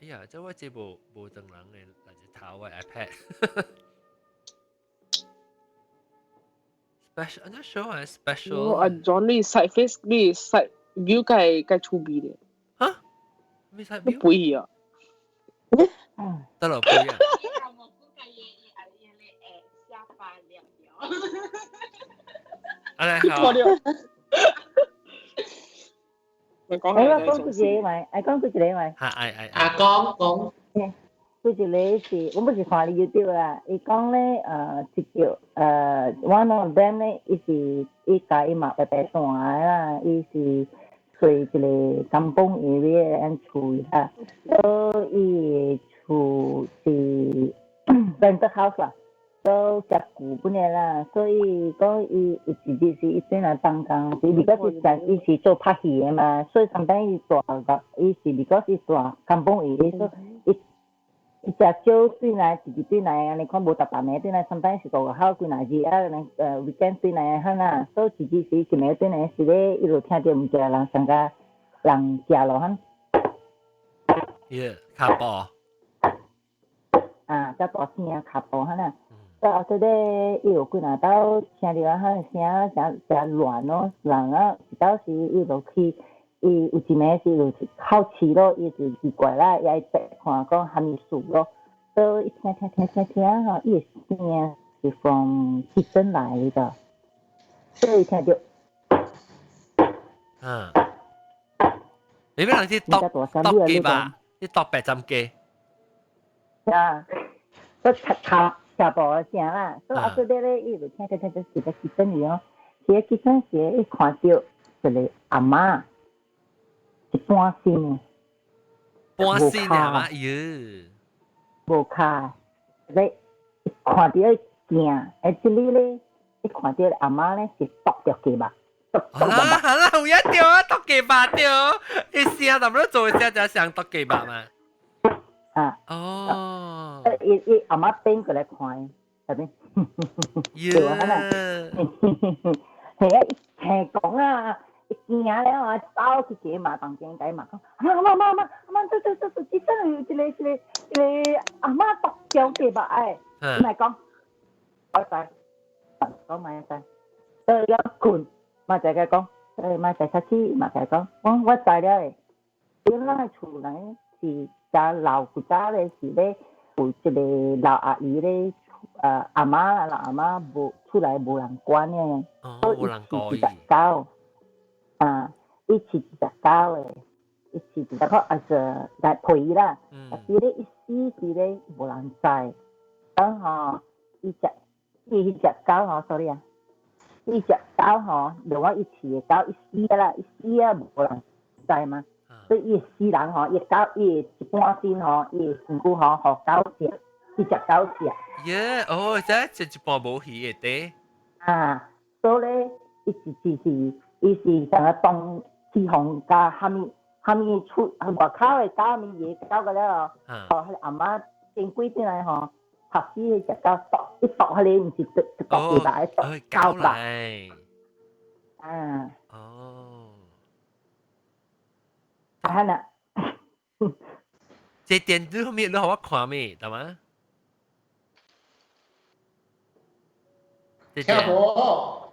哎呀，這我這無無當人的來一頭我 iPad。Special，I'm not sure 啊，special。
阿 John 你 side face 你 side view 該該出味咧。
嚇？咩 side view？
背啊。
得啦，背啊。阿來好。
我講
我講幾個咪，愛講幾個咪。
嚇！愛愛。
啊，講講。
佢一個是，我不是看你 YouTube 啦，伊講咧，一叫one of them 咧，伊是伊家伊嘛白白山啦，伊是隨一個甘榜 area 按厝啦，所以伊厝是 rental house 啦，都食舊本的啦，所以講伊有一日是伊轉來幫工，是 because 是伊是做拍戲的嘛，所以 sometimes 伊住個，伊是 because 伊住甘榜 area，所以伊。伊食少轉來，一日轉來，按呢看無逐逐暝轉來，sometimes 是五號幾若日啊，weekend 轉來哈啦，所以一日時一暝轉來是咧，伊就聽著毋知人上甲人食落哈。
耶，跤步。
啊，較大聲跤步哈啦。所以後底咧，伊有幾若擺聽著啊，哈聲誠誠亂咯，人啊，一道時伊就去。伊有一暝是有好奇咯，伊就奇怪啦，伊愛看講啥物事咯。所以一聽聽聽聽聽吼，伊的聲是 from kitchen 來的，所以聽著。
嗯。你欲人去剁剁雞吧？你剁白斬雞。
啊，我擦擦下步的聲啦，所以後底咧，伊就聽聽聽聽，是在 kitchen 裡哦，是在 kitchen 時，伊看著一個阿嬤。一半身，
半身啊嘛，喲，
無跤，你看著驚，欸，這裡咧，你看著阿嬤咧是剁著雞肉，剁
剁好啦好啦，有影對啊，剁雞肉對，伊聲淡薄做聲就像剁雞肉嘛。
啊。
哦。
伊伊阿嬤轉過來看，係咪？
喲。
係啊，聽講啊。驚了啊，走去雞媽房間，共伊媽講：阿嬤阿嬤阿嬤阿嬤，這這這這真係有一個一個一個阿嬤剁掉雞肉哎！伊咪講，我知，講嘛知，所以了睏，嘛就共講，所以嘛就出去嘛共講，我我知了的，咱的厝內是較老古早咧，是咧有一個老阿姨咧，阿嬤啦，老阿嬤無厝內無人管的，
哦，無人顧
伊隻狗，啊，伊飼一隻狗的，伊飼一隻狗啊，就來陪伊啦。啊，伊咧伊死時咧無人知，等吼伊隻伊彼隻狗吼，sorry 啊，伊隻狗吼，另外伊飼的狗伊死啦，伊死啊無人知嘛。所以伊死人吼，伊狗伊一半身吼，伊身軀吼，予狗食，伊食狗食。
耶，哦，這食一半無魚的對。
啊，所以咧，伊是是是，伊是啥個當起風加蝦米蝦米出外口的狗，蝦米野狗個了，吼，彼個阿嬤前幾天來吼，拍死彼隻狗，剁一剁彼個毋是剁剁起來，剁狗
來。
啊。
哦。
啊啦，
這電子後面你予我看咩？得嗎？
聽無？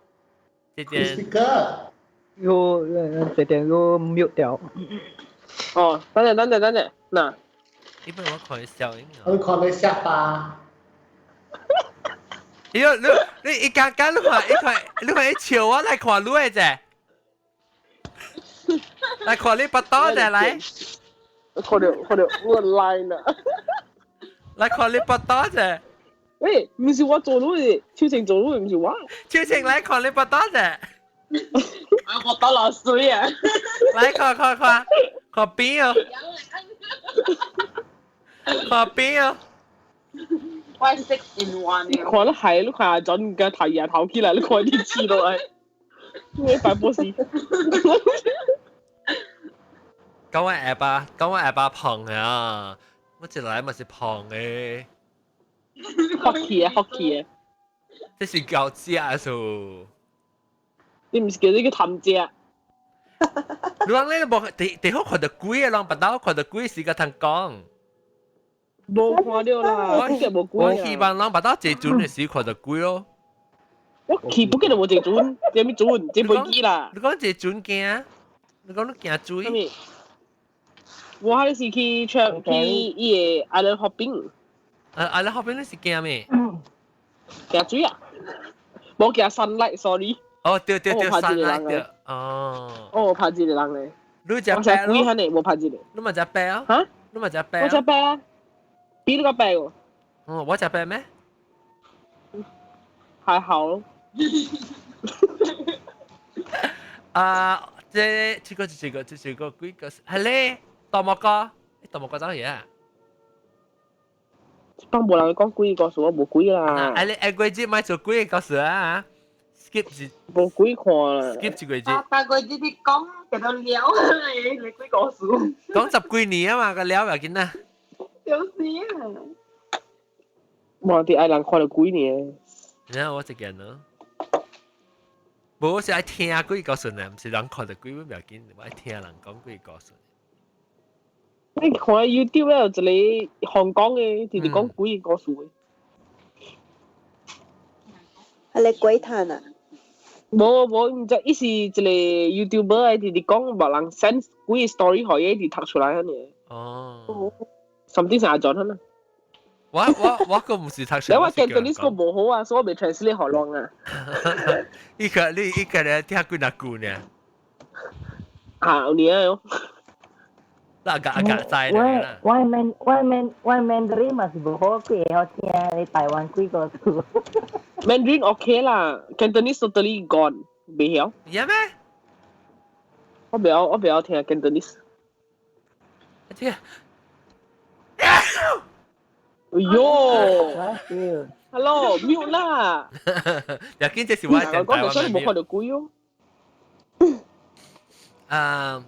這電
speaker，
有這電有 mute 掉。
哦，等陣等陣等陣，嗱，
你幫我看小影
啊。我看你下巴。
你你你一間間你看一看你看一笑我來看你的啫。來看你腹肚者來，
看到看到我 line 啊！
來看你腹肚者。
喂，唔是我做到嘅，超情做到嘅唔是我。
超情來看你腹肚者。
啊，我打落水啊！
來看看看，看邊哦，看邊哦。
我係 six in one。
看得係，你看阿準嘅頭牙頭起來，你看啲黐落嚟，你擺波士。
講我下巴，講我下巴胖啊！我一來嘛是胖的。
Hockey 啊，hockey 啊！
這是狗食數。
你唔是叫你去貪食？
你講你無地地好看到鬼啊，人腹肚看到鬼時個通講。
無看到啦，我無鬼
我希望人腹肚坐船的時看到鬼咯。
我去不記得無坐船，這物船，這飛機啦。
你講坐船驚？你講你驚水？
我彼是去 trip 去伊個 island hopping。
啊，island hopping 你是驚咩？
驚水啊！無驚 sunlight，sorry。
哦，對對對，sunlight 對。哦。
我怕這個人咧。
你食白咯？
我無怕這個。
你嘛食白啊？
嚇？
你嘛食白？
我食白啊！比你較白喎。
哦，我食白咩？
還好咯。
啊，這這個這個這個幾個係咧？大漠哥，大漠哥走去啊？
幫無人講鬼故事，我無鬼啦。
啊，你下個月莫做鬼故事啊？skip 一
無鬼看啦。
skip 一個月。
八個月你講幾多了？你鬼故事。
講十幾年啊嘛，個了要緊啊。
就是啊。
無啲愛人看到鬼呢。
然後我一件咯。無，我是愛聽鬼故事呢，毋是人看到鬼，我袂要緊，我愛聽人講鬼故事。
你看 YouTube 咧有一個香港的，就是講鬼故事的。
係你鬼探啊？
無無，毋知伊是一個 YouTuber，直直講別人 send 鬼 story 予伊，直讀出來按呢。
哦。
甚至是阿john 啊。
我個毋是讀出來。
你我 Cantonese 個無好啊，所以我袂 translate 予人啊。
伊個你伊個咧聽幾若句呢？
啊，有呢喲。
那個阿個知啦。
我 Man 我 Man 我 Mandarin 嘛是無好，佢會曉聽你台灣鬼故事。
Mandarin OK 啦，Cantonese totally gone，袂曉。
有咩？
我袂曉，我袂曉聽 Cantonese。
聽。
哎喲！Hello，mute 啦。
要緊，這是我講
講就所以無看到鬼哦。
啊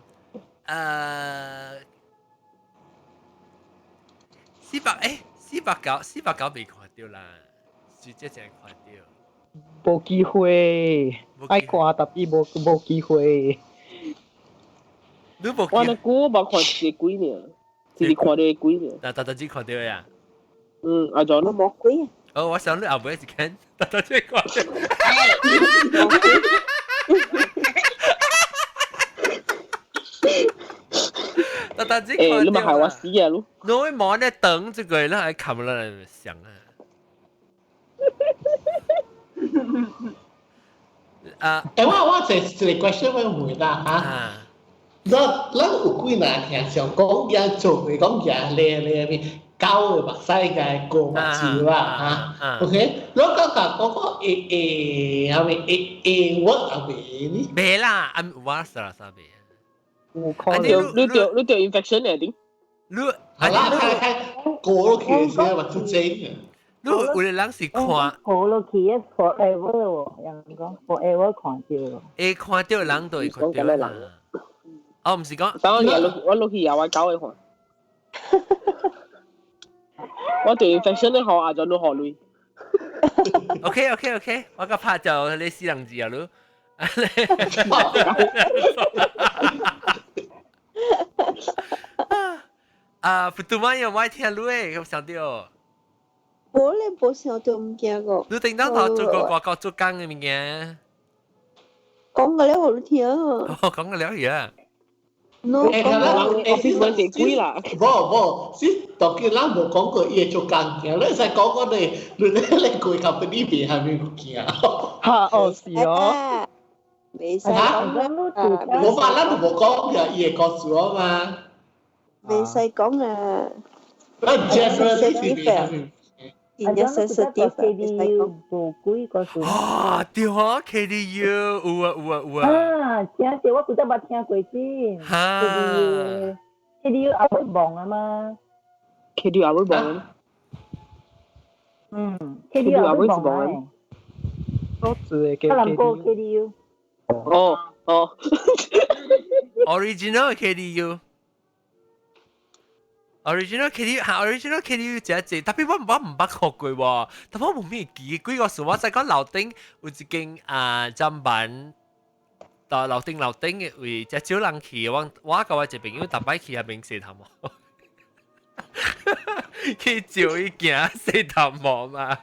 400欸，490未看到啦，直接正看到。
無機會，愛看特別無機會。
你無？
我那久無看一個鬼呢，只是看到個鬼呢。
那大大只看到呀？
嗯，阿john
無鬼。
哦，我想你後尾一間，大大只看到。當時
欸，你咪害我死啊！你，
你會望咧等這個，你還冚落來想啊？啊！
欸，我一個 question 要問啦嚇。咱咱有幾若聽上講嘢做嘅講嘢咧咧咩？狗的目屎共過目睭啦嚇，OK，你感覺講講會會係咪會會我也袂呢？
袂啦，啊我是啦啥袂。
有可
能。你著 infection 嚟點？
你
係啦，開開過落去的時候目睭精嘅。
你有的人是看
過落去的 forever 喎，人講 forever 看著。
會看著人就會看著啦。哦，毋是講。
等我落去也我狗會看。我對 infection 咧學啊，就你學類。
OK，我個拍就你死人字啊，你。啊，普通話有冇聽你誒？有想到？
我咧無想到物件個。
你頂當頭做過外國做工嘅物件？
講個了予你聽。
哦，講個了嘢。
喏，
欸，
講
咱
欸，是問題貴啦。
無無，是當今咱無講過伊會做工件，你會使講講你，你你規 company 變蝦米物件？
哈，哦是哦。
袂使講啦。
無嘛，咱都無講嘅，伊會告訴我嘛。
袂使講啊。
咱 generally 是變蝦米？
真正 sensitive 袂使講。
無幾個數。
啊，對啊，KDU 有啊有啊有啊。
啊，真是我古早捌聽過先。
哈。
KDU 後尾忘啊嘛。
KDU 後尾忘。
嗯，KDU 後尾忘啊。
多字嘅
可能過 KDU。
哦哦。
Original KDU。Original KDU 嚇，Original KDU 這一隻，特別我毋捌看過喎，特別我無咩記，幾個時我知講樓頂有一間啊砧板，到樓頂樓頂嘅位，遮少人去，我佮我一個朋友逐擺去遐邊洗頭毛，去照伊行洗頭毛嘛。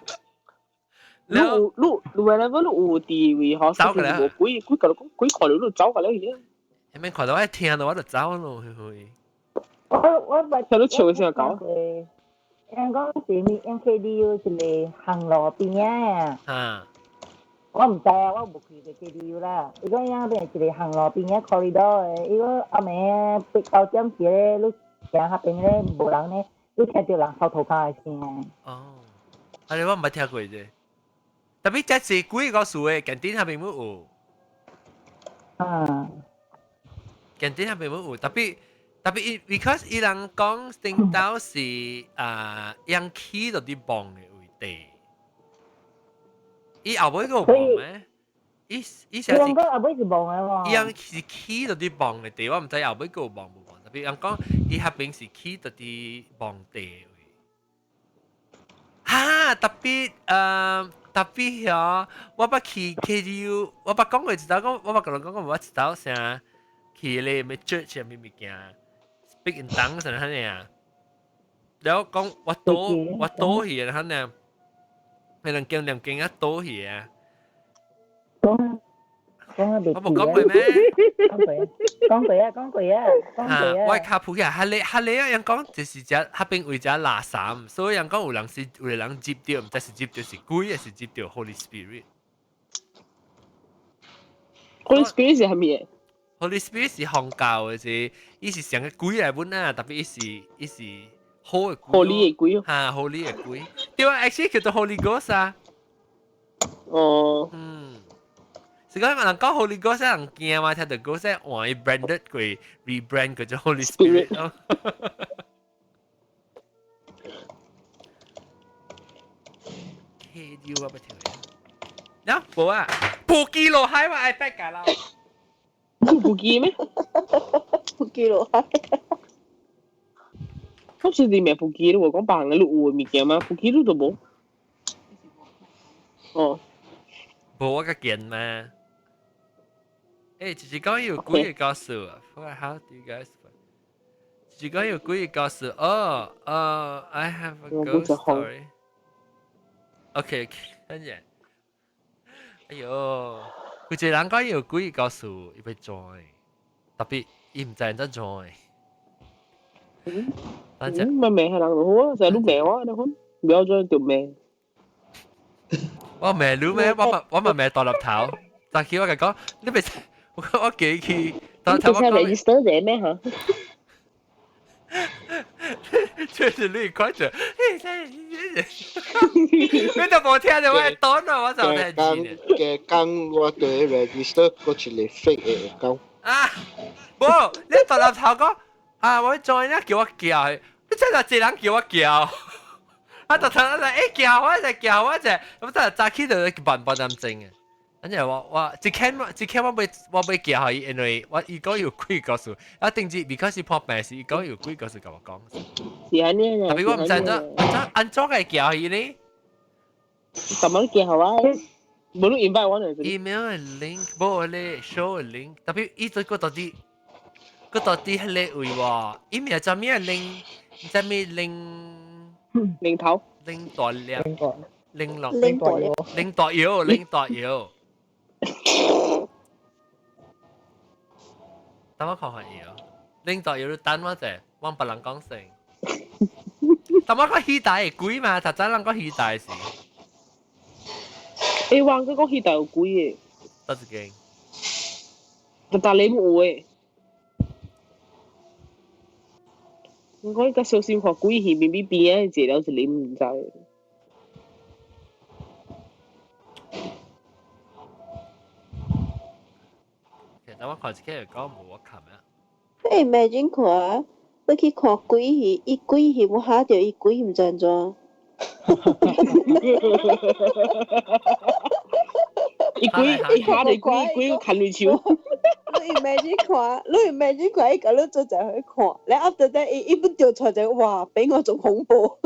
你有你你 whenever 你有佇位吼，
走過來，
無幾幾個幾看到你走過來去。
下面看到我聽到我就走咯，去。
我捌
聽到笑聲講。
人講是物 NKDU 一個行路邊仔
啊。
我毋知啊，我無去過 KDU 啦。伊講遐邊一個行路邊仔 corridor 的，伊講暗暝八九點時咧，你行遐邊咧無人咧，你聽著人敲塗跤的聲。
哦，啊你我毋捌聽過啫。特別這是幾個數的，近點遐邊冇有。
啊。
近點遐邊冇有，特別。特別伊，because 伊人講頂到是啊，用起到啲磅的位地，伊後尾個磅咩？伊伊
是。人講後尾是磅的喎。
伊人是起到啲磅的地，我毋知後尾個磅無磅。特別人講伊遐邊是起到啲磅地位。哈！特別特別遐，我捌去 KDU，我捌講過一道講，我捌共人講過，我一道啥去咧咩 church 咩物件。Speak in tongues 啥呢啊？然後講我倒我倒去啊，呢，你人經念經啊倒去啊。
講講啊，
我無講過咩？
講過啊，講過啊，講過啊，講過啊。
我跤脯起來，哈咧哈咧啊！人講就是只彼邊為只垃圾，所以人講有人是有人接著，毋知是接著是鬼，還是接著 Holy Spirit。
Holy Spirit 是啥物？
Holy Spirit 是宗教的是，伊是上個鬼來本啊，特別伊是伊是好的鬼。
Holy 的鬼。
哈，Holy 的鬼。對啊，actually 叫做 Holy Ghost 啊。
哦。
嗯。是講人講 Holy Ghost 人驚嘛，聽到 Ghost 換伊 branded 過 rebrand 叫做 Holy Spirit。KDU 我不聽。嗱，無啊，布記落海我 iPad 架啦。
不記咩？
不記落海。
我是裡面不記我講別人你有物件嗎？不記你都無。哦。
無我較見嘛。欸，就是講有幾個故事啊？How do you guys？就是講有幾個故事？哦，哦，I have a ghost story。OK，跟住，哎喲。有一個人講有幾個故事，伊欲 join，特別伊毋知怎 join。等陣。
咪罵下人就好啊，成日都罵我，你看，不要再條罵。
我罵你咩？我咪罵大粒頭。但係我甲講，你別我記起，當頭我講。
register 者咩嚇？
這是你看著，你都無聽到我講啊，我就聽
見。嘅講我對 register 嗰一個 fake 嘅講。
啊，無，你大粒頭講啊，我 join 咧叫我叫，你真係一個人叫我叫。啊！就頭嚟叫我就叫我就，咁就早起就辦半點鐘嘅。跟住我一間一間我欲叫伊，因為我伊講有幾個數，啊定住 because 破病是伊講有幾個數共我講。
是按呢。
特別我毋知怎按怎個叫伊呢？
咁樣叫好啊？無你 invite 我嚟。
email 的 link，無咧 show 的 link，特別伊做個到底，個到底彼個位喎，伊名叫咩 link？叫咩 link？
零頭。
拎大粒，拎落，
拎大粒，
拎大腰，拎大腰。等我看看伊哦，拎大腰你等我者，我別人講先。但我講戲大會鬼嘛，頭先人講戲大是。
欸，我講戲大有鬼的。
佗一間？
但你有的。我講較小心看鬼戲，明明邊仔坐了是你毋知。
其實我看一個講無我看啊。
你 imagine 看，你去看鬼戲，伊鬼戲無嚇著伊鬼毋知按怎。
伊鬼伊嚇著鬼，鬼牽你手。
你 imagine 看，你 imagine 看，伊共你做陣去看，你 after that 伊伊本掉錯就哇，比我仲恐怖。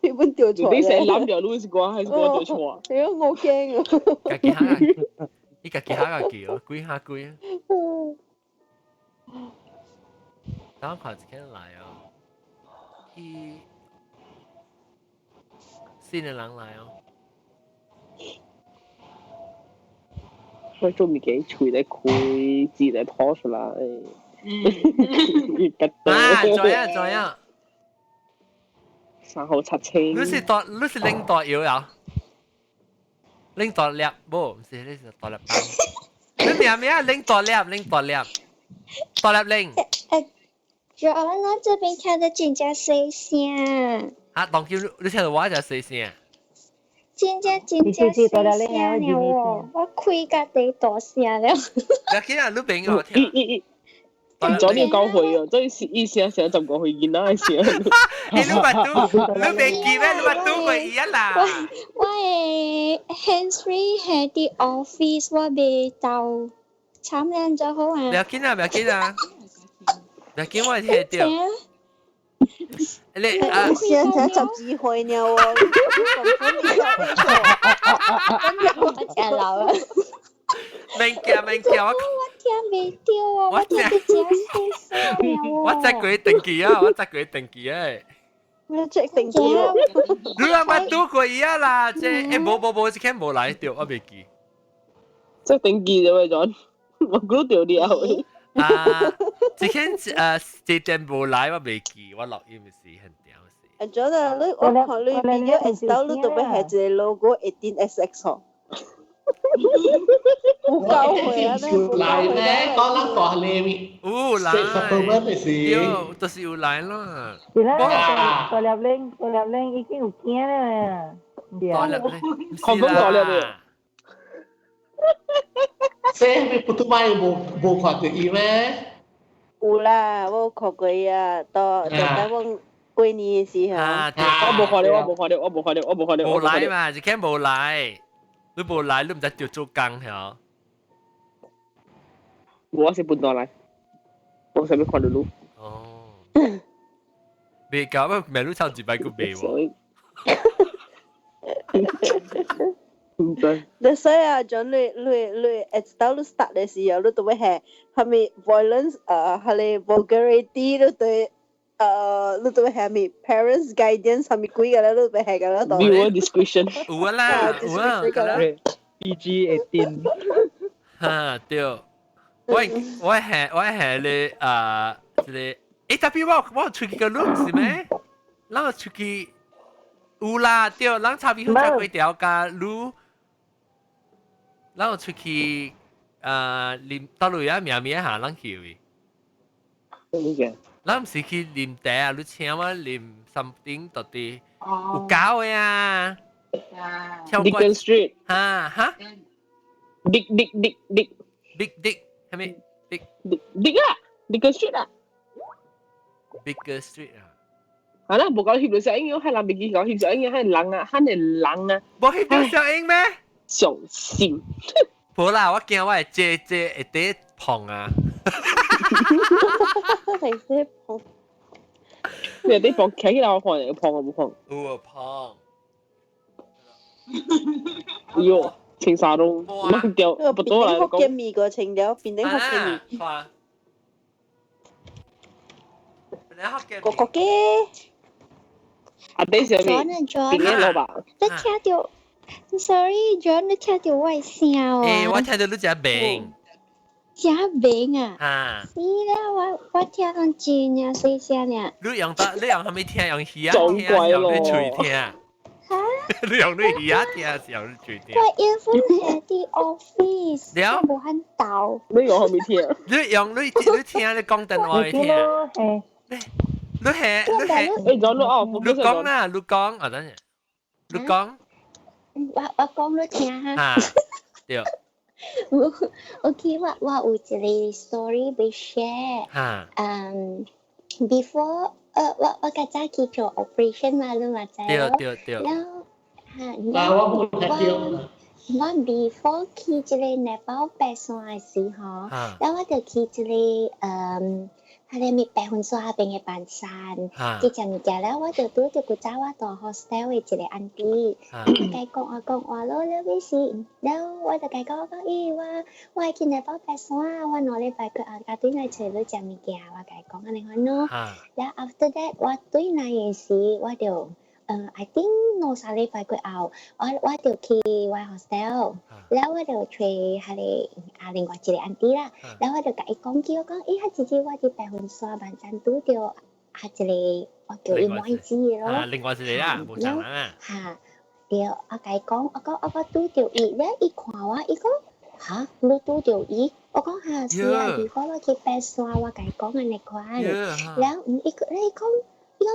伊本掉錯。
你成日諗著你是講還是我掉錯？
係啊，我驚啊！
家己嚇，伊家己嚇個叫，鬼嚇鬼。等我看一下來哦，伊新的人來哦。
我做物件喙咧開，字咧吐出來。
啊，知影知影。
三號七清。
你是大，你是拎大藥啊？拎大粒無？毋是，你是大粒棒。你名咩啊？拎大粒，拎大粒，大粒拎。
就我這邊聽得真正細聲。
啊，當今你聽到我遮細聲。
真正真正細聲了哦！我開甲第大聲了。
要緊啊，你朋友聽。
伊昨天九歲哦，這是伊聲聲十五歲囡仔的聲。
你捌拄，你袂記咩？你捌拄過伊啊啦。
我的 hands free 係佇 office，我袂到，慘人就好啊。
不要緊啊，不要緊啊，不要緊，我會聽到。你啊，
聲才十幾歲了哦，
我真老了。
免驚免驚，我
我聽袂著哦，我聽得真細聲了哦。
我再過去登記啊，我再過去登記啊。
你 check 登記。
你阿捌拄過伊啊啦，這欸無無無，這間無來著，我袂記。
這登記就會轉，我估著了。
啊，這間這店無來，我袂記，我錄音時很屌時。
啊，真啊，你我看你 video install 你特別係一個 logo 18SX 吼。有夠會啊！
來咩？講咱大咧咪？
有來。
是。
對，就是有來啦。
是啦，大粒拎，大粒拎已經有驚啦。
大粒拎，
看講大粒的。
這你普通話無無看著伊咩？
有啦，我有看過啊，到到台灣過年的時候。
啊，
我無看著，我無看著，我無看著，我無看著。
無來嘛，一間無來。你無來，你毋知著做工曉？
我是本地來，我啥物看著你。
哦。未搞，未你唱一擺閣袂喎。
唔知。
你所以啊，像你你你，一到你 start 的時候，你都會係係咪 violence 啊，係 vulgarity，你對你都會係咪 parents guidance 係咪鬼個咧，你都會係個啦。
Viewer discretion。
有啊啦，有啊。
PG-18。
哈對，我我係我係咧啊，這個誒，特別我出去個路是咩？咱出去有啦，對，咱差別好食幾條加路，咱有出去啊，啉到路啊，名名下，咱去位。咱毋是去啉茶啊，你請我啉 something 到底有搞的啊？
Deacon Street
哈哈
，Dick Dick Dick Dick
Big Dick 係咪 Big
Dick Dick 啊，Deacon Street 啊
，Bigger Street 啊。
係啦，無講翕到小英，係人袂記講翕小英，係人啊，係人啊。
無翕到小英咩？
上心。
無啦，我驚我會借借會得碰啊。
係識碰。
你有啲碰企起來我看，有碰我冇碰。
有碰。
喲，青沙都掹掉，不多啦。
福建麵個清了，變頂福建麵。
看。
個個嘅。
阿弟上面，
John
變緊老爸。
你聽到？Sorry，John，你聽到我的聲啊？
欸，我聽到你食餅。
食餅啊？
啊。
是啦，我聽講真啊細聲爾。
你用得，你用啥物聽？用耳仔聽，用你喙聽？
哈？
你用你耳仔聽，還是用你喙聽？
我 earphone 係佇 office，
了
無很鬥。
你用啥物聽？
你用你你聽你講電話聽。你係你係，
欸，咗你哦，
你講啦，你講啊，等陣，你講。
我講你聽哈。
啊，對。
OK，我有一個 story 欲 share。
哈。
嗯，before 我較早去做 operation 嘛，你嘛知
對對對。
了，嚇，
啊，我無聽到。
我 before 去這個內包爬山的時候，了我就去這個彼个物白雲山彼邊的板山，去食物件了，我就拄著古早我住 hostel 的一個 auntie，我共伊講話講話咯，了尾時，了我就共伊講，我講咦，我會去內包爬山，我2禮拜過後才轉來揣你食物件，我共伊講按呢款咯。了 after that 我轉來的時，我就I think 2、3禮拜過後，我就去我 hostel，了我就揣彼个啊另外一個 auntie 啦，了我就共伊講起，我講咦，彼一日我佇白雲山萬山拄著啊一個，我叫伊妹子的咯。
啊，另外一個啊，無仝人啊。
哈，對，我共伊講，我講拄著伊，了伊看我，伊講哈，你拄著伊？我講哈是啊，如果我去爬山，我共伊講按呢款，了伊伊講。伊講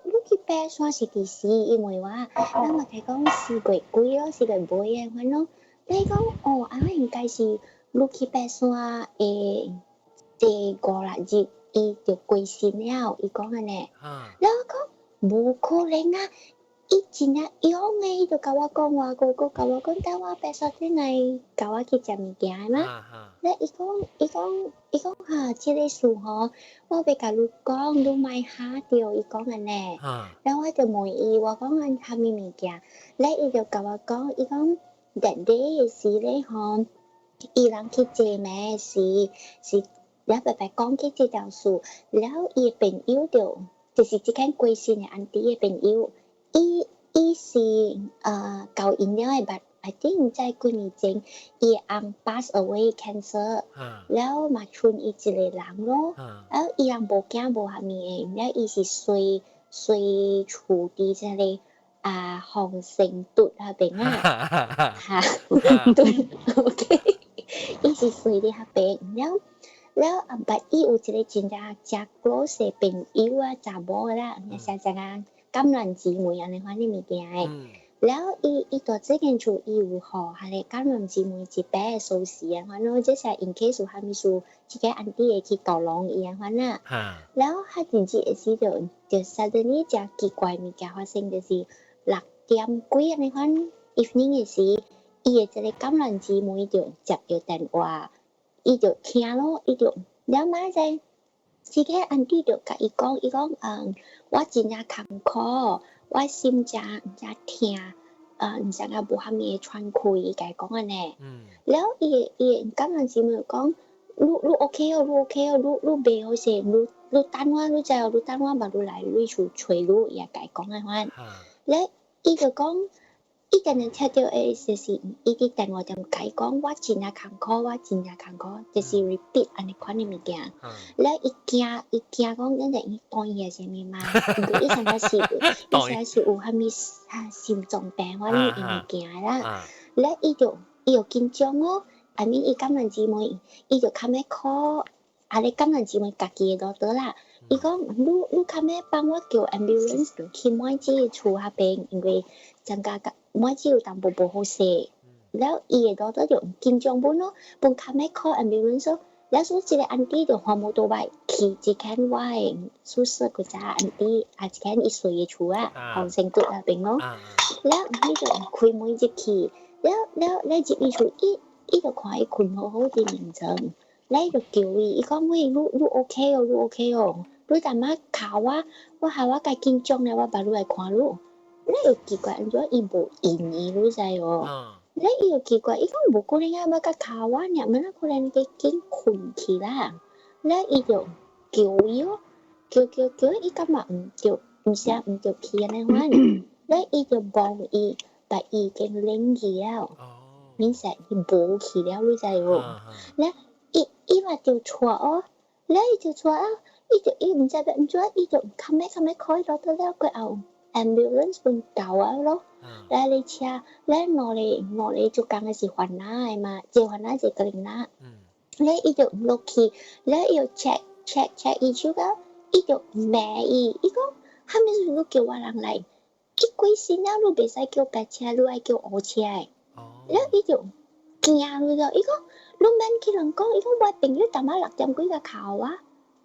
你去爬山是佇時？伊問我，咱嘛共伊講4月幾咯，4月尾的款咯。伊講哦，按呢應該是你去爬山的第五六日，伊就過身了。伊講按呢，了我講無可能啊！伊真正勇的，伊就共我講話，閣閣共我講，等我爬山轉來，共我去食物件的嘛。了伊講，伊講，伊講哈，這个事吼，我欲共你講，你莫嚇著。伊講按呢，了我就問伊，我講按啥物物件，了伊就共我講，伊講 that day 的時咧吼，伊人去坐暝時，是了白白講起這條事，了伊的朋友就就是這間過身的 auntie 的朋友。伊是交𪜶了的，but I think 在幾年前，伊的翁 pass away cancer，了嘛賰伊一個人咯，了伊人無囝無啥物的，了伊是隨隨厝佇這个啊洪勝墩彼邊啊，哈，對，OK，伊是隨佇彼邊，了了啊，but 伊有一個真正誠 close 的朋友啊，查某的啦，像像啊。橄欖姊妹按呢款的物件的，了伊蹛這間厝，伊有予彼个橄欖姊妹一把鎖匙啊，款咯，這是 in case 有啥物事，這個 auntie 會去逗弄伊按款啦。了彼陣時的時就就 suddenly 誠奇怪物件發生，就是6點幾按呢款 evening 的時，伊的這個橄欖姊妹就接著電話，伊就聽咯，伊就了馬仔。這個 auntie 就共伊講，伊講嗯，我真正艱苦，我心誠誠疼，毋知影無啥物會喘氣，伊共伊講按呢。了伊橄欖姊妹講，你 OK 哦，你 OK 哦，你袂好勢，你等我，你知哦，你等我嘛，你來你厝揣你，伊也共伊講按款。了伊就講，伊定定聽著的就是伊佇電話點共伊講，我真正艱苦，我真正艱苦，就是 repeat 按呢款的物件。了伊驚，伊驚講，咱就伊當伊的啥物嘛？毋過伊上個是，伊上是有啥物啊心臟病款的物件啦。了伊就伊就緊張哦，I mean 伊感染姊妹，伊就較欲 call，啊咧感染姊妹家己的老啦。伊講你你較欲幫我叫 ambulance 去滿子的厝彼邊，因為增加滿子有淡薄無好勢。了伊的老豆就緊張本咯，本較欲 call ambulance 咯。了所以這個 auntie 就駛摩托車去一間我的宿舍嗰隻 auntie，啊一間伊睡的厝啊，紅星谷那邊咯。了伊就開門入去，了了了入伊厝，伊伊就看伊睏好好佇眠床，了伊就叫伊，伊講喂，你你 OK 哦，你 OK 哦，你淡仔敲我，我害我較緊張咧，我捌你來看你。了又奇怪，按怎伊無應伊，你知無？了伊又奇怪，伊講無可能啊，欲共敲我爾，欲哪可能會緊睏去啦？了伊就叫伊咯，叫叫叫，伊感覺毋著，毋聲毋著去按呢款。了伊就望伊，但伊已經冷去了，明顯伊無去了，你知無？了伊伊嘛就錯哦，了伊就錯啊，伊就伊毋知欲按怎，伊就較欲較欲 call 落到了過後，ambulance 本到啊咯。來咧車，咱兩個兩個就講的是番仔的嘛，一個番仔一個格林仔。咧伊就落去，咧伊就 check check check 伊手到，伊就罵伊，伊講啥物事你叫我人來，伊過身了你袂使叫白車，你愛叫烏車的。了伊就驚你了，伊講你免去人講，伊講我朋友逐擺6點幾個敲我，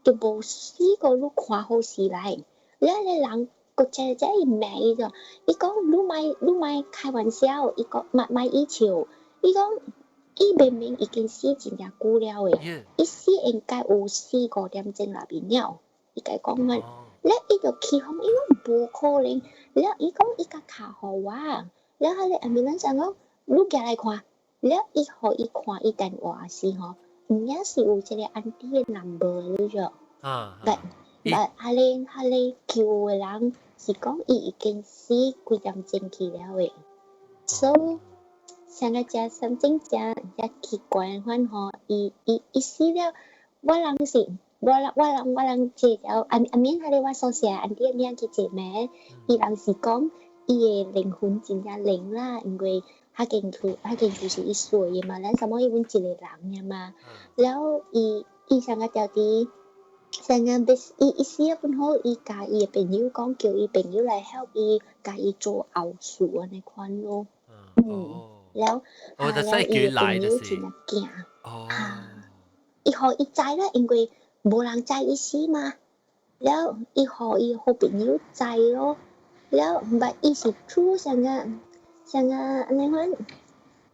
就無死過你看好勢來，了咧人。閣這這伊罵伊就，伊講你莫你莫開玩笑，伊講莫莫伊笑，伊講伊明明已經死真正久了的，伊死應該有4、5點鐘內面了，伊共講啊，了伊就起哄，伊講無可能，了伊講伊共敲予我，了彼个 ambulance 講你行來看，了伊予伊看伊電話時吼，有影是有一個 auntie 的 number 你知無？但但彼個彼個救的人是講伊已經死幾點鐘去了的，所以上個食 something 誠誠奇怪款吼，伊伊伊死了，我人是，我人我人我人坐了，阿阿免彼個我宿舍 auntie 領去坐咩？伊人是講伊的靈魂真正靈啦，因為彼間厝彼間厝是伊睡的嘛，咱啥物伊阮一個人爾嘛，了伊伊上個條佇。上個欲伊伊死了本好，伊共伊的朋友講，叫伊朋友來 help 伊，共伊做後事按呢款咯。嗯，了，
哦，
了伊的朋友真正驚。啊，伊予伊知啦，因為無人知伊死嘛。了，伊予伊好朋友知咯。了，毋捌伊是 through 啥個啥個按呢款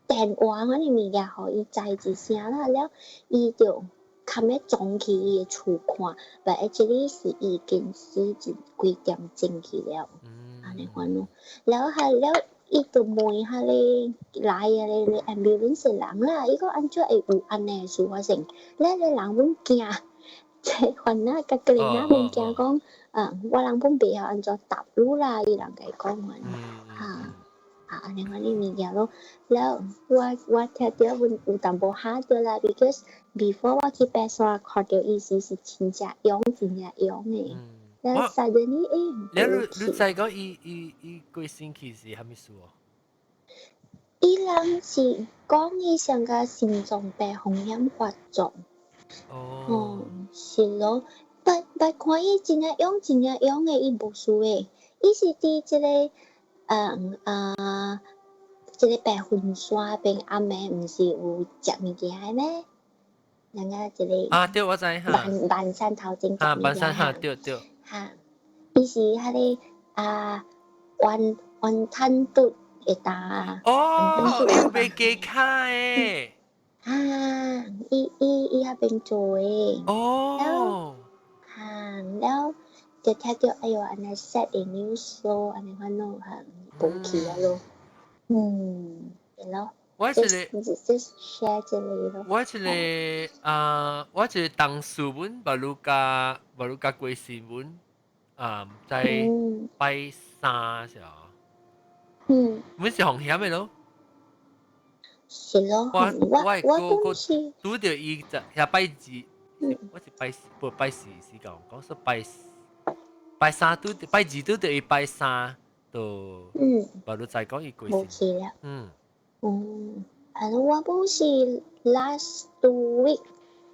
電話款的物件，予伊知一聲啦。了，伊就較欲撞去伊的厝看，但 actually 是已經死一幾點鐘去了，按呢款咯。了後了，伊就問彼個來的個 ambulance 的人啦，伊講按怎會有按呢事發生？了個人阮驚，這番仔佮格林仔阮驚講，啊，我人本袂曉按怎答你啦，伊人共伊講款，哈。啊，按呢款的物件咯，了我我聽著阮有淡薄嚇著啦，because before 我去爬山看著伊時是真正勇，真正勇的。了 suddenly
欸，了你你知講伊伊伊過身去是啥物事哦？
伊人是講伊上個心臟病風險發作。哦。是咯，but but 看伊真正勇，真正勇的，伊無事的，伊是佇這個。嗯啊，這個白雲山邊暗暝毋是有食物件的咩？人家這個
啊，對，我知哈。
萬萬山頭前
啊，萬山哈，對對。
哈，伊是彼個啊，雲雲吞肚會打。
哦，伊袂記卡的。
啊，伊伊伊彼邊做的。
哦。
哈，了就聽著哎喲，按呢 sad 的 news 咯，按呢款咯，哈，無去啊咯。嗯，對咯。
我一個
just share 這個咯。
我一個啊，我一個同事阮捌汝共捌汝共過身阮啊，在拜三時候。阮是風險的咯。
是咯，
我
我我是
拄著伊就遐拜二，我是拜不拜四是講講說拜拜三拄拜二拄著伊拜三就無你再講伊過
身。無去了。嗯。係咯，我本是 last 2 week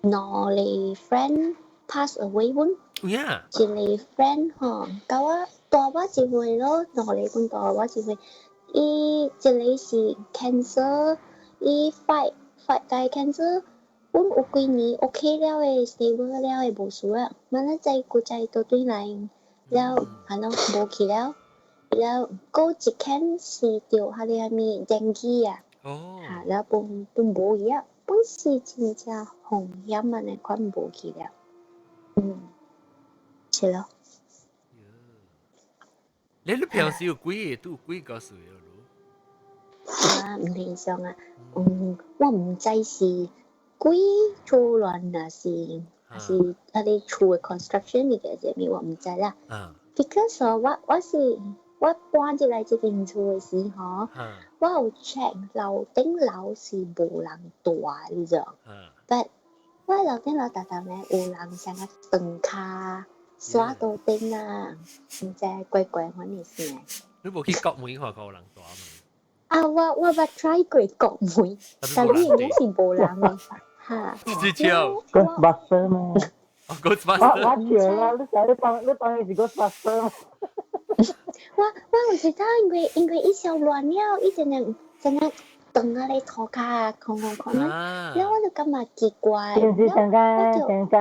兩個 friend pass away 本。
有影？
一個 friend 吼，佮我大我一歲咯，兩個本大我一歲。伊一個是 cancer，伊 fight fight 該 cancer，本有幾年 OK 了的，stable 了的無事啊。萬咱再閣再倒轉來了，係咯，無去了。了，閣一間是著彼個啥物 dengue 啊。
哦。
嚇，了本本無去啊，本是真正風險按呢款無去了。嗯，是咯。
你平時有幾個拄幾個歲咯？
啊，毋平常啊，嗯，我毋知是鬼厝亂啊，是還是彼个厝的 construction 物件啥物，我毋知啦。Because 我是我搬入來這間厝的時候，我有 check 樓頂樓是無人住，你知無？But 我樓頂樓逐逐呢有人啥個斷跤、刷桌頂啊，毋知怪怪款的聲。
你無去國門看看有人住無？
啊，我捌 try 過國門，但係應該是無人的，哈。
是笑。
Ghostbuster 嘛？
Ghostbuster。
我笑啦！你想你當伊是 Ghostbuster。
我有時頭因為伊傷亂了，伊真正真正斷啊咧塗跤，空空空啊，了我就感覺奇怪。
就是上個上個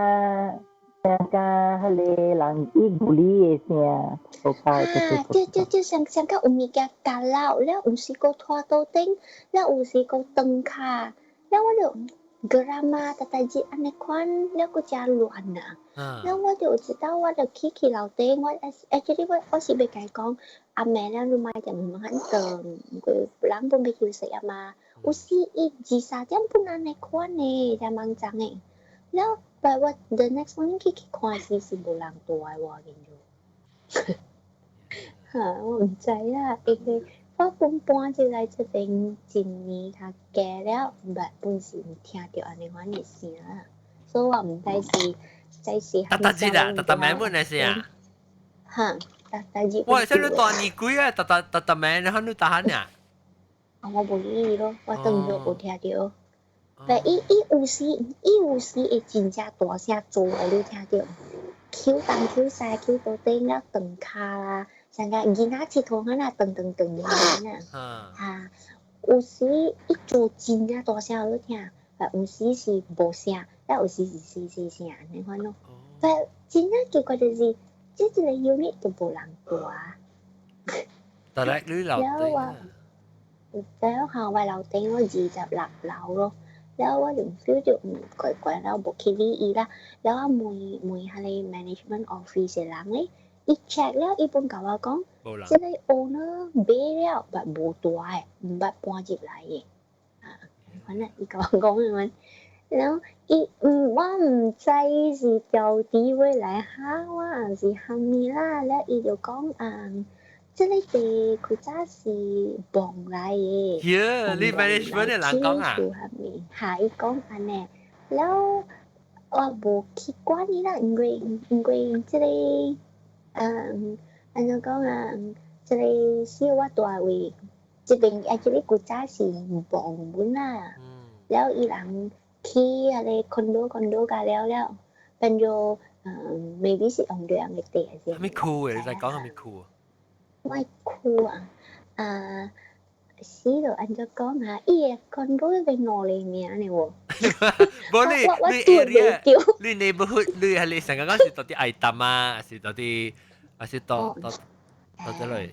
上個彼个人伊物理的聲，塗跤。
啊，對對對，上上個有物件夾落，了有時閣拖桌頂，了有時閣斷跤，了我就 grandma 逐逐日按呢款，了閣誠亂啊。了我就知道，我就去樓頂，我 actually 我是欲共伊講，暗暝了你莫踮門口轉，因為人本欲休息啊嘛。有時伊二三點本按呢款呢，誠茫髒的。了，but 我 the next morning 去看時是無人蹛的，我見著。哈，我毋知啦，因為我本搬入來這邊一年較加了，but 本是毋聽著按呢款的聲，所以我毋知是知是。
逐逐日啊，逐逐暝本的聲。
哈，逐逐日。
哇！這你大年鬼啊，逐逐逐逐暝你看你逐漢呀？
啊，我無理咯，我當作無聽著。但伊有時會真正大聲做的，你聽著，抾東抾西抾桌頂了斷跤啦，像個囡仔𨑨迌按呢斷斷斷按呢。哈，有時伊做真正大聲予你聽，但有時是無聲，但有時是細細聲按呢款咯。但真正奇怪就是，這一個 unit 都無人蹛。
但係你樓頂啊？
了後我樓頂咯，26樓咯。了我就 feel 著怪怪，了無去理伊啦。了我問問彼个 management office 的人咧，伊 check 了，伊本共我講，這個 owner 買了，但無蹛的，毋捌搬入來的。啊，反正伊共我講的，然後伊毋我毋知是調電話來嚇我，抑是啥物啦。了伊就講啊，這个地古早是墓來的。
耶，你 management 的人講啊？
哈，伊講按呢，了我無去管伊啦，因為這個，嗯，按怎講啊？這個是我蹛的位，這邊啊，這个古早是墓本啦。了伊人起彼个 condo condo 甲了了，變做嗯，maybe 是用兩个地還是？
啥物區的？你在講啥物區啊？
我區啊，啊，死咯！按怎講啊？伊个 condo 彼邊兩個名呢喎。
無你你 area，你 neighborhood，你係你成個講是到底愛淡啊，還是到這裡？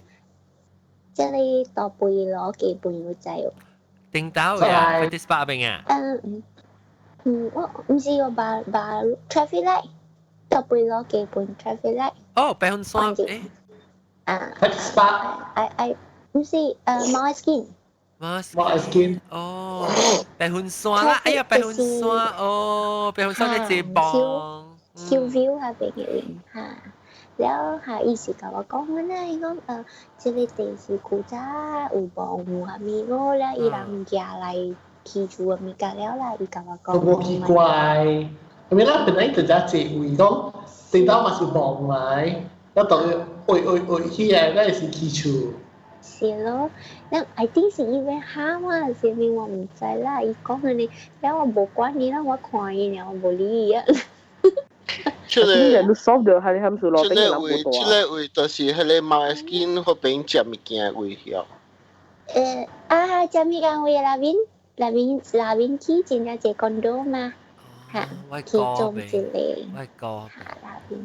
這裡大背羅基本有知哦。
頂頭呀，Fifty Spa 邊啊？
嗯嗯，我毋是我把把 traffic light，大背羅基本 traffic light。
哦，白雲山誒。
啊。
Fifty Spa。
I 毋是Mount Skin。
Mount
Skin。
哦，白雲山啦，哎呀，白雲山哦，白雲山的這幫。
Hillview 彼邊的哈，了下伊是共我講啦，伊講這个地是古早有墓有啥物個，了伊人寄來起厝的物件了啦，伊共我講。
無奇怪，因為咱本來就遮濟位講，頂到嘛是墓來，咱當會會會起來，咱是起厝。
是咯，咱 I think 是因為喊啊，啥物我毋知啦。伊講按呢，了我無管伊啦，我看伊爾，我無理伊啊。
這個
你 solve 到係你係咪路
這個位，這個位就是彼個 Mount Erskine 彼邊食物件的位曉。
啊，食物件位內面，內面內面起真正濟 condo 嘛，嚇，其中一個。
我哥。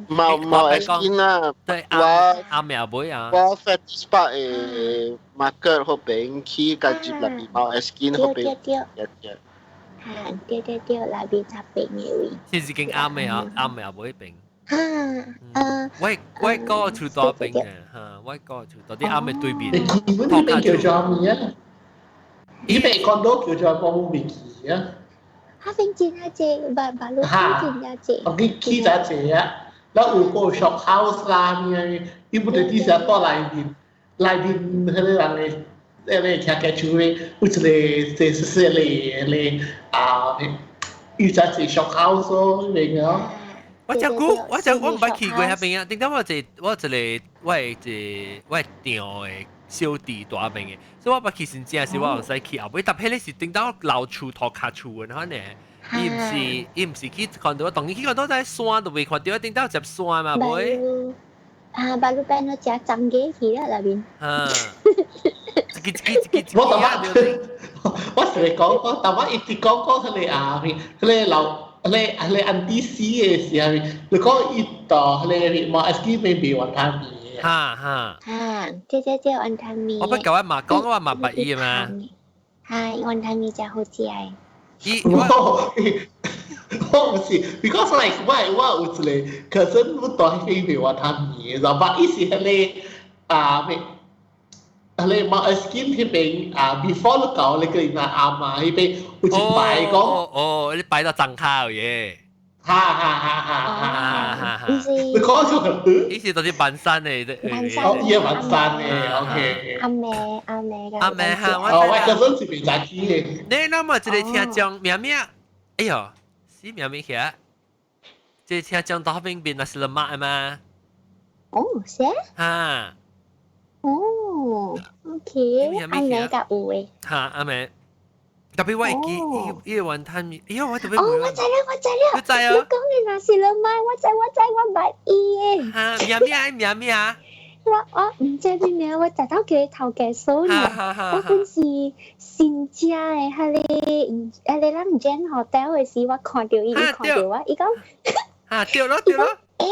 Mount Erskine 啊，
對，
我
阿苗妹啊，
我 Fettes Park 的 market 彼邊起，甲入內面 Mount Erskine 彼邊。
對對對。嚇，對對對，內面較邊的位。
是是間阿苗阿苗妹邊。
嚇，啊。
我我哥厝大邊嘅，嚇，我哥厝到啲阿妹對面。
你基本呢邊叫做咩啊？呢邊 condo 叫做我冇未記啊。
彼邊真正濟，馬馬路真正濟。
我去去真濟啊！แล้ว有個 shop house 啦，咩？伊不得啲時到內面，內面彼個人的，彼個徛家厝的，有一個這是是咧咧啊，伊才是 shop house 咯，明啊？
我真久，我真我毋捌去過彼邊啊。頂當我一我一個我的一我的丈的小弟蹛彼邊的，所以我捌去真正是我會使去後尾，特別咧是頂當老厝塗跤厝的款呢。伊毋是伊毋是去看到，當然去看到在山都未看到，頂當接山嘛，袂。
啊，巴魯班都食長雞去啦內面。
啊！一個一個一個，
我淡仔，我是嚟講講，淡仔一直講講彼個啊，彼個老，彼個彼個 auntie 死的時候，你講伊到彼個馬斯基邊賣雲吞麵。
哈哈。
哈，對對對，雲吞麵。
我不舊我嘛講我嘛捌伊嘛。
哈，雲吞麵誠好食的。
伊
我我毋是，because like 我我有一個可是我蹛彼邊賣雲吞麵，然後伊是彼個啊咩？彼個 Mount Erskine 彼邊啊，before 你到那個那阿媽彼邊有一擺講，
哦哦，你擺到髒跤耶！
哈哈哈哈哈
哈！
你講錯個，
伊是到啲板山的，
哦，伊係板山的，OK。
阿妹阿妹
阿妹哈，
哦，我嗰陣是未知去的。
你那麼一個聽講名名，哎喲，死名名起來，這個聽講到邊邊那是 lemak 嘛？
哦，是？
哈。
哦，OK，阿妹較有的。
哈，阿妹。特別我會記伊伊個雲吞麵，哎喲，我特別
哦，我知啦，我知啦，
你知啊？
你講的若是 lemak，我知我知我捌伊的。
哈，名名名名。
我我毋知咩名，我直頭叫伊頭家嫂呢。我本是新食的，彼个彼个咱 Jen Hotel 的時，我看著伊，伊看著我，伊講。
哈，對咯對咯。
欸，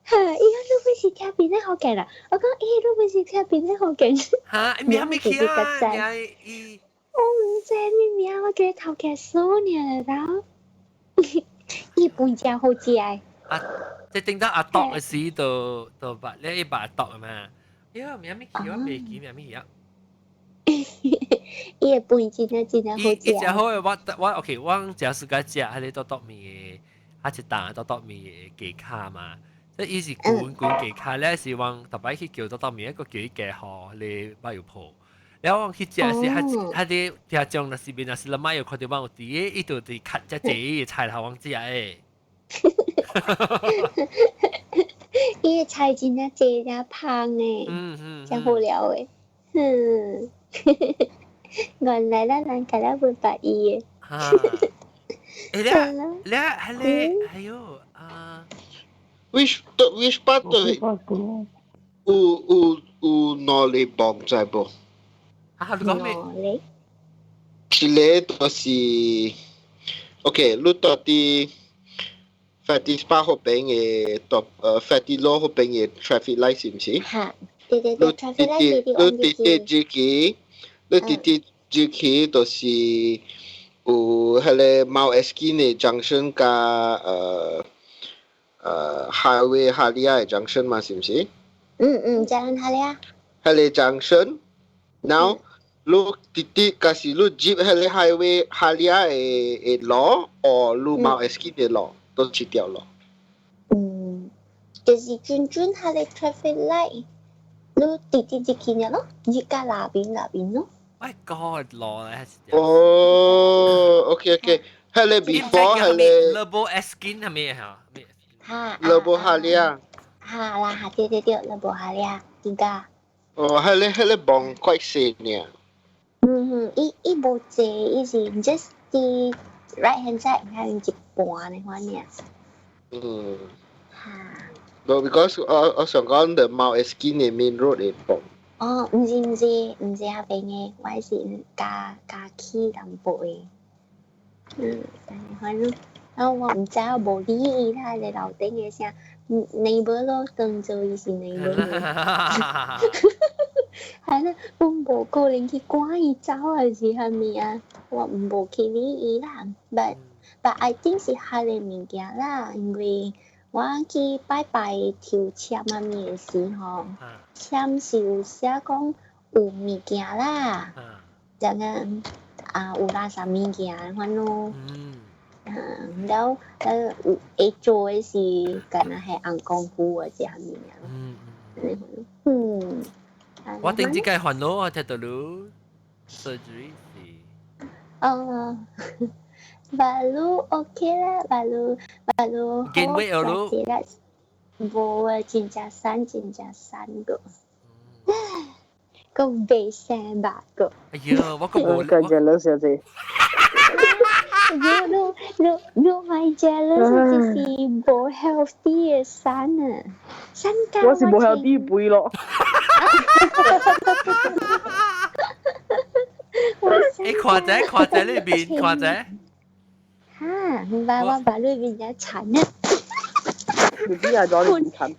哈，伊講你本是聽邊個福建啦？我講，欸，你本是聽邊個福建？
哈，名咩去啊？名伊。
我毋知咩名，我叫伊頭家嫂爾然後伊飯誠好食的。
啊，即頂到阿篤的時，就就捌咧，伊捌阿篤嘛。哎呀，名咩去？我袂記名咩去啊。
伊的飯真正真正好食。
伊食好的，我我 OK，我誠時間食彼个刀剁麵的，啊一擔刀剁麵的雞跤嘛。即伊是滾滾雞跤咧，是往逐擺去叫刀剁麵，一個叫伊加予咧肉油泡。然後我去食時，佢佢啲聽眾若是面若是 lemak 又看到我有佇個，伊就佇較遮濟菜頭往食的。
伊个菜真正濟，真芳的，真好料的。嗯，原來咱人共咱袂捌伊的。
哈，欸，你你係你，哎喲啊
！Which part 有有有兩个墓知無？
啊，你講咩？
一個就是，OK，你蹛佇 Fettes Park 彼邊的，蹛Fettes Road 彼邊的 traffic light 是毋是？
哈，對對對，traffic light 是
你直直入去，你直直入去就是有彼个 Mount Erskine 的 junction 佮Highway Halia 的 junction 嘛，是毋是？
嗯嗯，Jalan Halia。
彼个 junction，now 你直直假是你入彼个 Highway Halia 的的路，or 你 Mount Erskine 的路，佗一條路？
嗯，就是轉轉下個 traffic light，你直直入去咯，入到那邊那邊咯。
My God，攞咧。
哦，OK OK，係你 before 係你
Lebuh Erskine 係咩嚇？
哈。
Lebuh Halia。
哈啦哈，對對對，Lebuh Halia，點解？
哦，係你望怪細呢。
嗯嗯，伊伊無濟，伊是 just 佇 right hand side 還有一半的款爾。
哈。No, because 我想講 the Mount Erskine 嘅 main road 會崩。
哦，毋是毋是，毋是遐邊的，我是加加起淡薄的。嗯，但是反正，啊我毋知我無理伊啦，咧樓頂的啥 neighbor 咯，當做伊是 neighbor。係啦，我無可能去趕伊走還是啥物啊？我無去理伊啦。But I think 是彼个物件啦，因為我去拜拜抽籤啊物的時候，籤是有寫講有物件啦，這樣啊有垃圾物件款咯。嗯，了了有會做的是敢若係紅功夫或者啥物件。嗯。
我頂這個煩惱我聽到你 surgery 是。
哦，巴魯 OK 啦，巴魯巴魯
見尾了咯。
無啊，真正瘦，真正瘦個，個袂生肉個。
哎呀，我個無。
個 jealous 小姐。
你你你莫 jealous，就是無 healthy 的瘦啊，瘦甲
我是無 healthy 肥咯。
欸，看者看者你面，看者。
哈，唔捌我把你面也殘啊！
你知啊，咗你殘。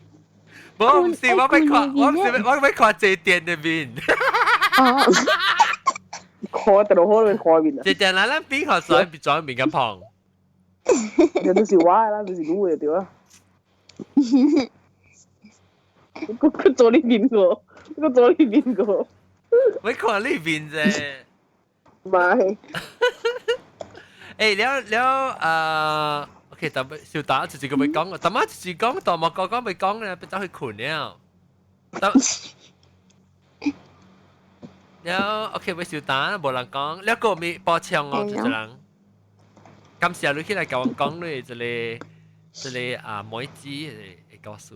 無，唔是我欲看，我唔是我欲看這店的面。
哦。
看得好你看面啊！
這店來咱比較轉比轉面較胖。
這都是我的啦，不是你的對啊。我我做你面個，我做你面個。
我看你面啫。
唔係。
欸，了了啊，OK，特別小打就是個欲講，特媽就是講，大馬哥講欲講咧，欲走去睏了。得。了，OK，欲小打，無人講，了個咪報槍哦，就是人。感謝你起來共我講你這个這个啊，妹子的故事。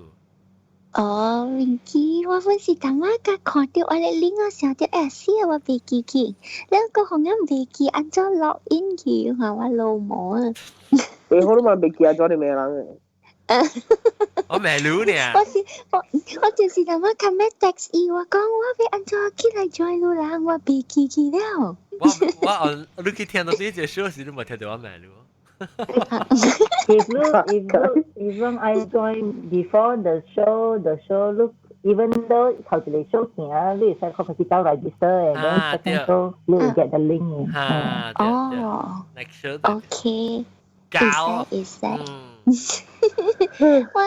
哦，面記我本是淡仔甲看著我咧另我想著欸死啊，我袂記去，了閣予阮袂記按怎 log in 去，看我老母啊！
袂好你嘛袂記按怎你罵人
我罵你呢。
我是我我就是淡仔較欲 text 伊，我講我欲按怎起來 join 你人，我袂記去了。
我我你去聽到這個小時，你無聽著我罵你。
If you even I join before the show look even though 頭一個 show 行，你會使較快去走 register and then second show 你會 get the link。
哦。
Next show。
OK。
教。
會使會使。我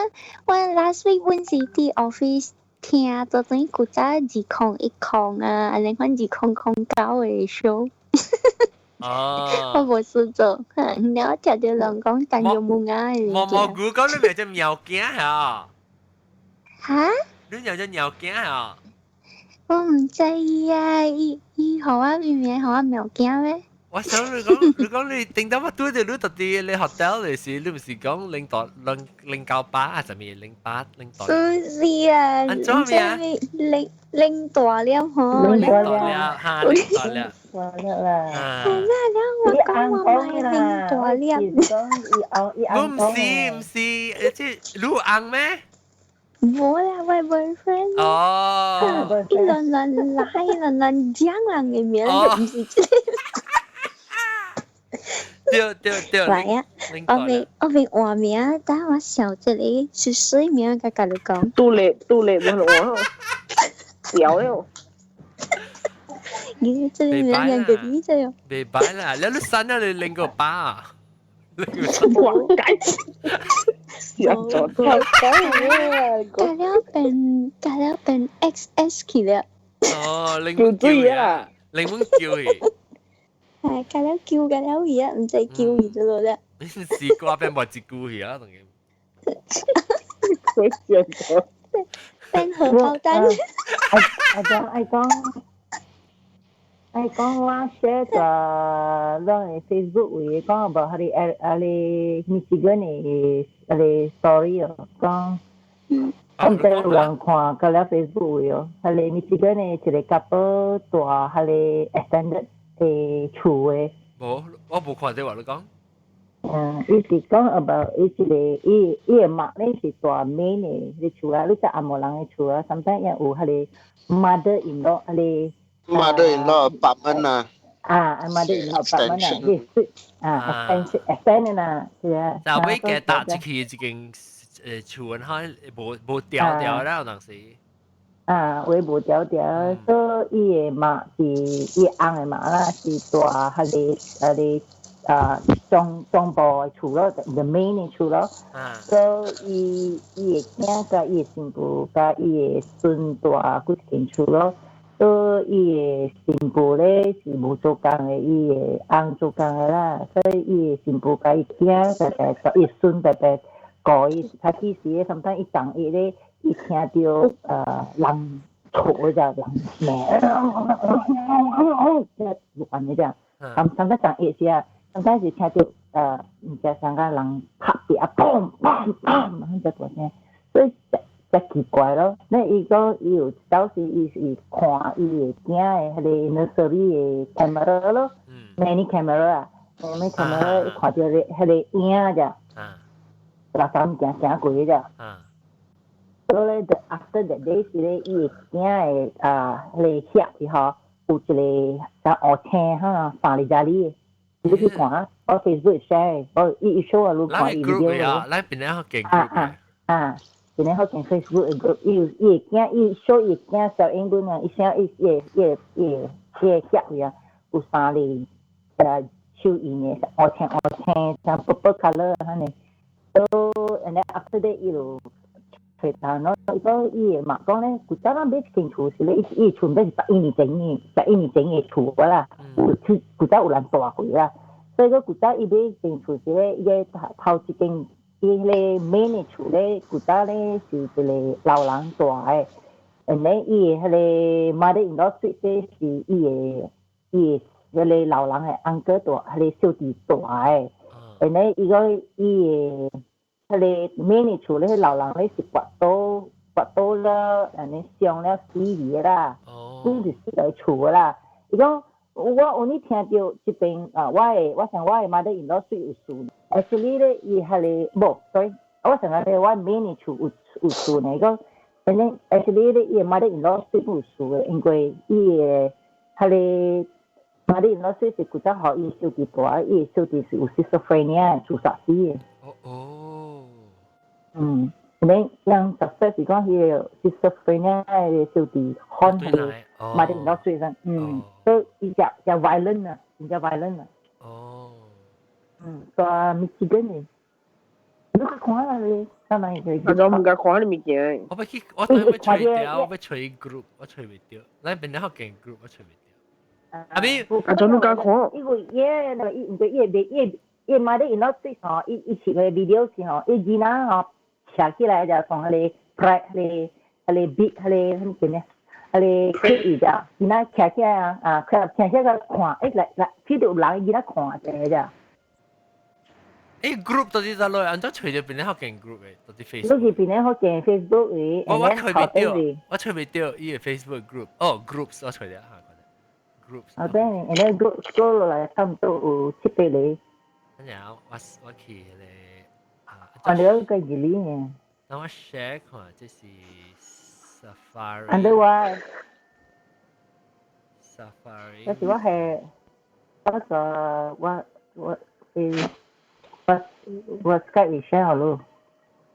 我 last week 阮是佇 office 聽做陣古早2010啊，按呢款2009的 show。
哦，
我無事做，然後聽著人講陳玉木啊的
毛毛菇講你咪隻貓囝嚇？
哈？
你有隻貓囝嚇？
我毋知啊，伊伊予我明明予我貓囝咩？
我想你講，你講你頂到我拄著你到佇你 hotel 的時，你毋是講零到零098啊？啥物08 08？
是啊，
按怎咩啊？
零零大粒吼，
零
大粒哈，零大粒。
大粒啦。
係啦，我講我買零大粒。
我毋是毋是，這你有翁咩？
無啦，我 boyfriend。
哦。
伊亂亂來，亂亂講人的名，毋是這個。
對對對。
來啊！我未我未換名，等我想一個是水名，佮佮你講。
杜麗杜麗，無換，掉了。
你這個名兩個字這樣。
袂歹啦，你你刪了你零個八。
哇！解。
改了變改了變 XS 去了。
哦，零蚊叫啊，零蚊叫伊。
係改了叫改了伊啊，毋知叫伊做啦。
你試過變無一句去啊？同佢。
會笑到。
變荷包蛋。
阿講愛講愛講我 share 個咱的 Facebook 位講無彼个啊個 Michigan 的彼个 story 哦，講我毋知有人看過了 Facebook 位哦，彼个 Michigan 的一個 couple 住彼个 extended 的厝的。
無，我無看到話你講。
嗯，伊是講 about 伊一個伊伊的媽咧是住 main 的彼厝啊，你知紅毛人的厝啊，sometimes 也有彼個 mother in law 彼個
mother in law apartment 啊。
啊，mother in law apartment 啊，你是啊，extend extend 啦，是啊。
就尾嘅搭出去一間厝，可無無調調啦，有當時。
啊，話無調調，所以伊的媽是伊翁的媽啦，是住彼個彼個。啊，中中部的厝咯，the main 的厝咯。所以伊伊的囝佮伊的新婦佮伊的孫住幾間厝咯。所以伊的新婦咧是無做工的，伊的翁做工的啦。所以伊的新婦佮伊囝白白，伊孫白白顧伊。較起時咧，sometimes 伊逐日咧，伊聽著人吵者人罵，這亂的這。咁sometimes 逐日時啊。sometimes 是聽著毋知啥個人拍壁啊，砰砰砰，遐大聲，所以才奇怪咯。那伊講伊有當時伊是看伊的囝的彼個 nursery 的 camera 咯，many camera 啊，many camera 伊看著彼個影者，垃圾物件行過者。所以咧，after that day 是咧，伊的囝的啊，彼個遐是吼，有一個像烏青哈，三里家里。你去看啊，我 Facebook share，我伊伊 show 啊，你看伊 video。
啊，咱邊個學見
啊啊啊！邊個學見 Facebook 的 group，伊有伊的囝，伊 show 伊的囝小英文啊，伊寫伊伊伊伊伊遐位啊，有三個手印的，烏青烏青，像 purple colour 按呢。So and then after that 伊就揣到咯，伊講伊的嘛講咧，古早咱買一間厝是咧，伊伊厝買是十一年前的，十一年前的厝啦，有出古早有人住過啦。所以講古早伊買一間厝是咧，伊個頭一間伊彼個 main 的厝咧，古早咧是一個老人住的，and then 伊的彼個 mother in law suite 咧是伊的伊的彼個老人的 uncle 住，彼個小弟住的，and then 伊講伊的。彼個 main 的厝咧，老人咧是跋倒跋倒了，按呢傷了死去啦，死是死佇厝啦。伊講我有呢聽著這邊啊，我的我想我的 mother in law 有事，actually 咧伊彼個無，sorry，我想講咧我 main 的厝有有事呢，伊講，反正 actually 咧伊的 mother in law 有事的，因為伊的彼個 mother in law 是古早予伊小弟住，伊的小弟是有 schizophrenia 自殺死的。
哦哦。
嗯，你人 suspect 是講彼個 schizophrenia 的小弟看彼個 mother in law 凊，嗯，所以伊只只 violent 啊，真正 violent 啊。
哦。
嗯，在 Michigan 的，你去看啦你，啥物
我毋敢看你物件。
我欲去，我欲揣著，我欲揣 group，我揣袂著。咱邊個學見 group，我揣袂著。啊咪，
啊，怎你敢看？
因為伊，那個伊毋對，伊伊伊 mother in law 吼，伊伊攝的 video 是吼，伊囡仔吼。徛起來就從彼個 pride 彼個彼個 big 彼個啥物叫呢？彼個 clip 伊只，囡仔徛起來啊，啊，徛起來看，欸來來，睇到有人囡仔看一下咋。
欸 group 到底在哪？按怎揣著邊個學見 group 的？到底 Facebook？
你是邊個學見 Facebook 的？
我揣袂著，我揣袂著伊个 Facebook group。哦，groups 我揣著嚇，groups。
啊對，然後 group scroll 落來差不多有七八個。
然後我我去彼個。
啊，你個二呢？
等我 share 看，這是 Safari。
啊，你話
Safari。
有時我係我個我我誒我我 Skype share 好咯。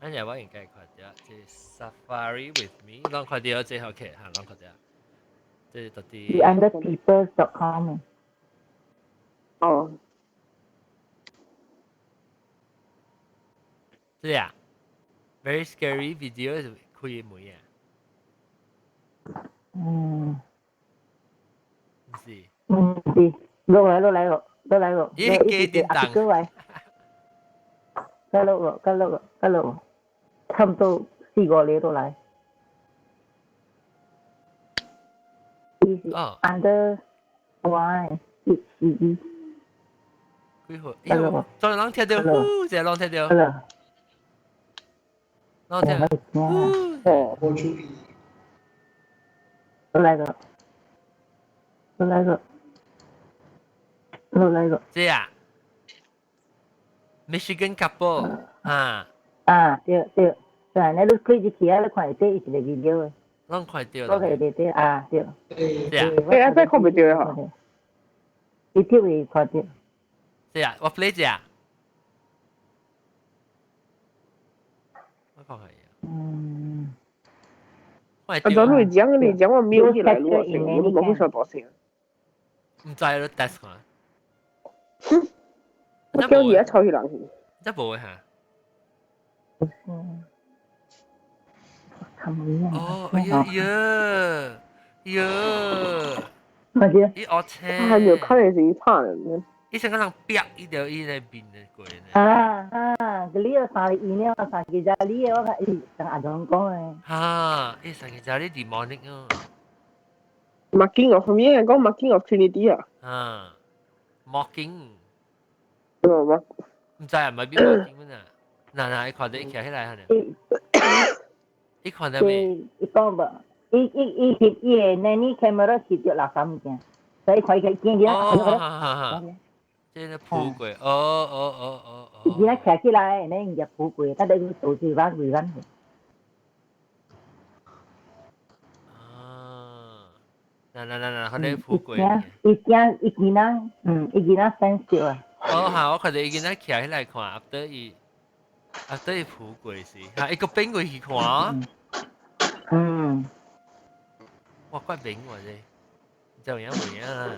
啊，日我應該看著，這 Safari with me，攏看著這 OK 嚇，攏看著。這到底。
under people.com。
哦。
這啊，very scary video 是開門啊。
嗯。
毋是。
嗯，是，落來落來落，落來落。
伊幾點檔？
過來。加落落，加落落，加落，差不多。四五個都來。伊是 under Y 一四一。
幾號？再攏聽到，呼，這攏聽到。攏聽到。
哦，冇注意。
又來個，又來個，又來個。
這啊，Michigan couple 啊。
啊，對對，對，你你開入去啊，你看會到伊一個 video 的。
攏看到。
我看會到啊，對。
對啊。
欸，這看袂著的吼。
伊跳會看到。
這啊，我 play 這啊。我看下。
嗯。
啊，就你講你講我瞄起來，我我冇去上大聲。
唔知咯，test 看。
我叫伊一抽起人去。
這無的嚇。
嗯。
哦，哎呀呀呀！
乜嘢？
伊學車。
係咪看的是伊拍人？
伊成個人逼伊條伊咧面的過呢。
啊啊！佢呢個三個伊呢，三個仔呢個，我看伊同阿總講的。
哈！伊三個仔呢 demonic 哦。
Marking of 咩？講 Marking of Trinity 啊。
啊，mocking。
哦，我
唔知啊，唔係邊 mocking 啊？嗱嗱，伊看到伊徛起來係咪？伊看到未？
伊講無，伊伊伊翕伊的 nanny camera 翕著垃圾物件，所以看伊見見。
哦，這個鋪過，哦哦哦哦哦。
伊仔徛起來，你用只鋪過，等下佢倒轉翻回翻去。
啊！嗱嗱嗱嗱，佢哋鋪過。
伊驚伊囡仔，嗯，伊囡仔生笑啊。
哦，嚇！我看到伊囡仔徛起來看，阿得伊，阿得伊鋪過是，嚇伊個變過去看。
嗯。
哇，怪明喎這，就有無影啊？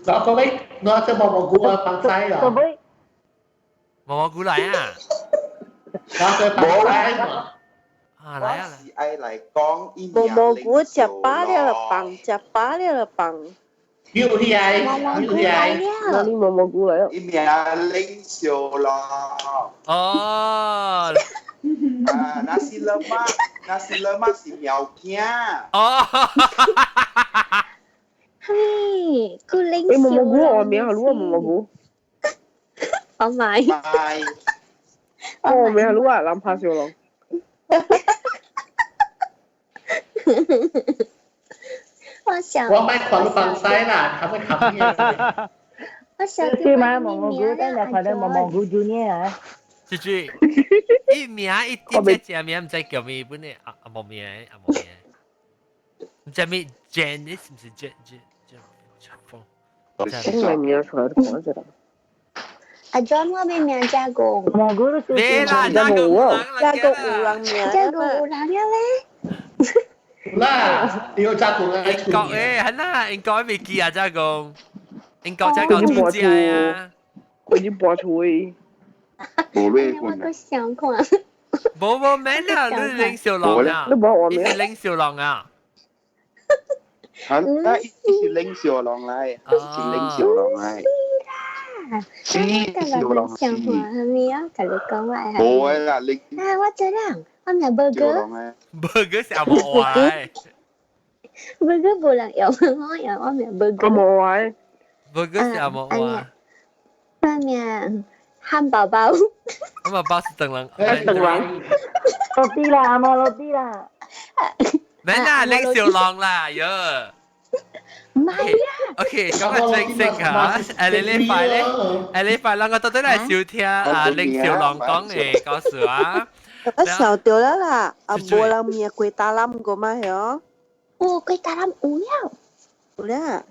嗱，各位，我只毛毛菇啊，放西啦。
毛毛菇來啊！
我只放西嘛。
啊，來啊！
是愛來講伊
毛毛菇食飽了就放，食飽了就放。
有起來，有起來。
哪裡毛毛菇來啊？
伊名冷笑咯。
哦。
啊，nasi lemak，nasi lemak 是苗驚。
哦。
嘿，古冷
欸，毛毛菇我名係滷啊，毛毛菇。
我買。
我名係滷啊，南怕小龍。
我想。
我買看你放西啦，冚一冚嘅。
我想。
去買毛毛菇，等下看到毛毛菇 Junior 啊。
豬豬，伊名伊伊只只名毋知叫咩本的，阿阿無名阿無名，毋知咩 Janice 毋是 Jan Jan Jan
講個名出來就講一下。
阿 John 我咩名加工？
毛菇都
咩啦？加工
加工有人名，
加工有人了咩？
啦，你有加工啊？
英國誒，係啦，英國未記啊，加工，英國加工主持啊，
佢已經播出去。
無咩
我個想看。
無無咩啦，你領小龍啊？
你冇我
名？你是領小龍啊？
嚇！那伊是領小龍來，是領小龍來。
是小龍是。想看係咪啊？同你講話係。
無啦，你。
啊！我知啦，我名 burger。
burger 是阿無話。
burger 無人用，我用我名 burger。
阿無話。
burger 是阿無話。
我名漢堡包。
漢堡包是等人。
等人。
落地啦，阿毛落地啦。
咩啦？領小龍啦，喲。
唔係啊。
OK，咁啊正式嚇，誒你呢塊咧，誒你塊兩個到底嚟收聽啊，領小龍講嘅講事啊。
我想到了啦，啊無人名粿打攬過嘛係哦。
哦，粿打攬有了。
有了。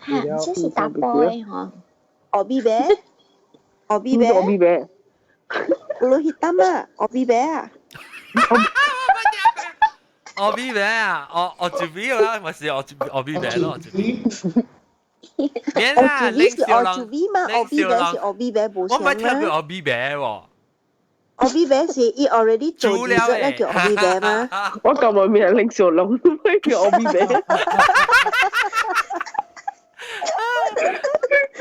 嚇，這是打波的吼。
奧比白，奧比白，
奧比白。
烏魯希達嘛，奧比白啊。
奧比白啊，我我住邊啦，咪是我奧比白咯，住邊。免啦，
你是奧住邊嘛？奧比白是奧比白，無
我冇聽過奧比白喎。
奧比白是伊 already 做了咧，叫奧比白嗎？
我舊日名拎小龍，叫奧比白。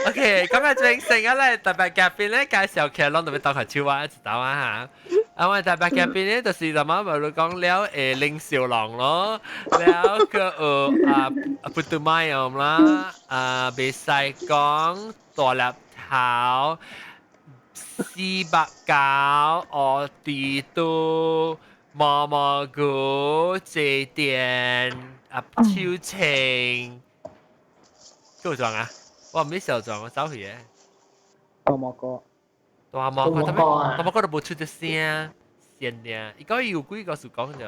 OK，今日正成啊咧，特別嘉賓咧介紹劇攏特別當下超啊，一道啊嚇。啊，我台北嗰邊咧，就是什麼，咪你講了零小龍咯，了個啊不對麥咁啦，啊袂使講大粒頭，490，哦地都毛毛菇這店啊秋情，夠裝啊！我唔知小裝，我走去嘅。
大蘑菇。
大蘑菇，大蘑菇都無出得聲，先嘅。伊講有幾個事講啫。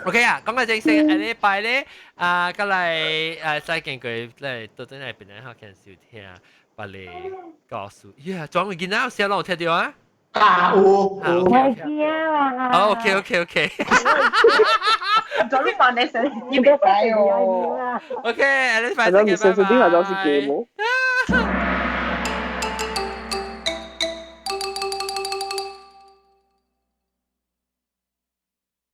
OK 啊，講個正式，下禮拜咧，啊，過來啊，再見過來到陣來邊咧，好看收聽，把你告訴，呀，裝個囡仔有聲攏有聽到啊？
啊，有有。
我驚啊！
OK OK OK。
昨日晚你上你袂使哦。
OK，下禮拜再見，拜拜。
你上次啲話就是 game。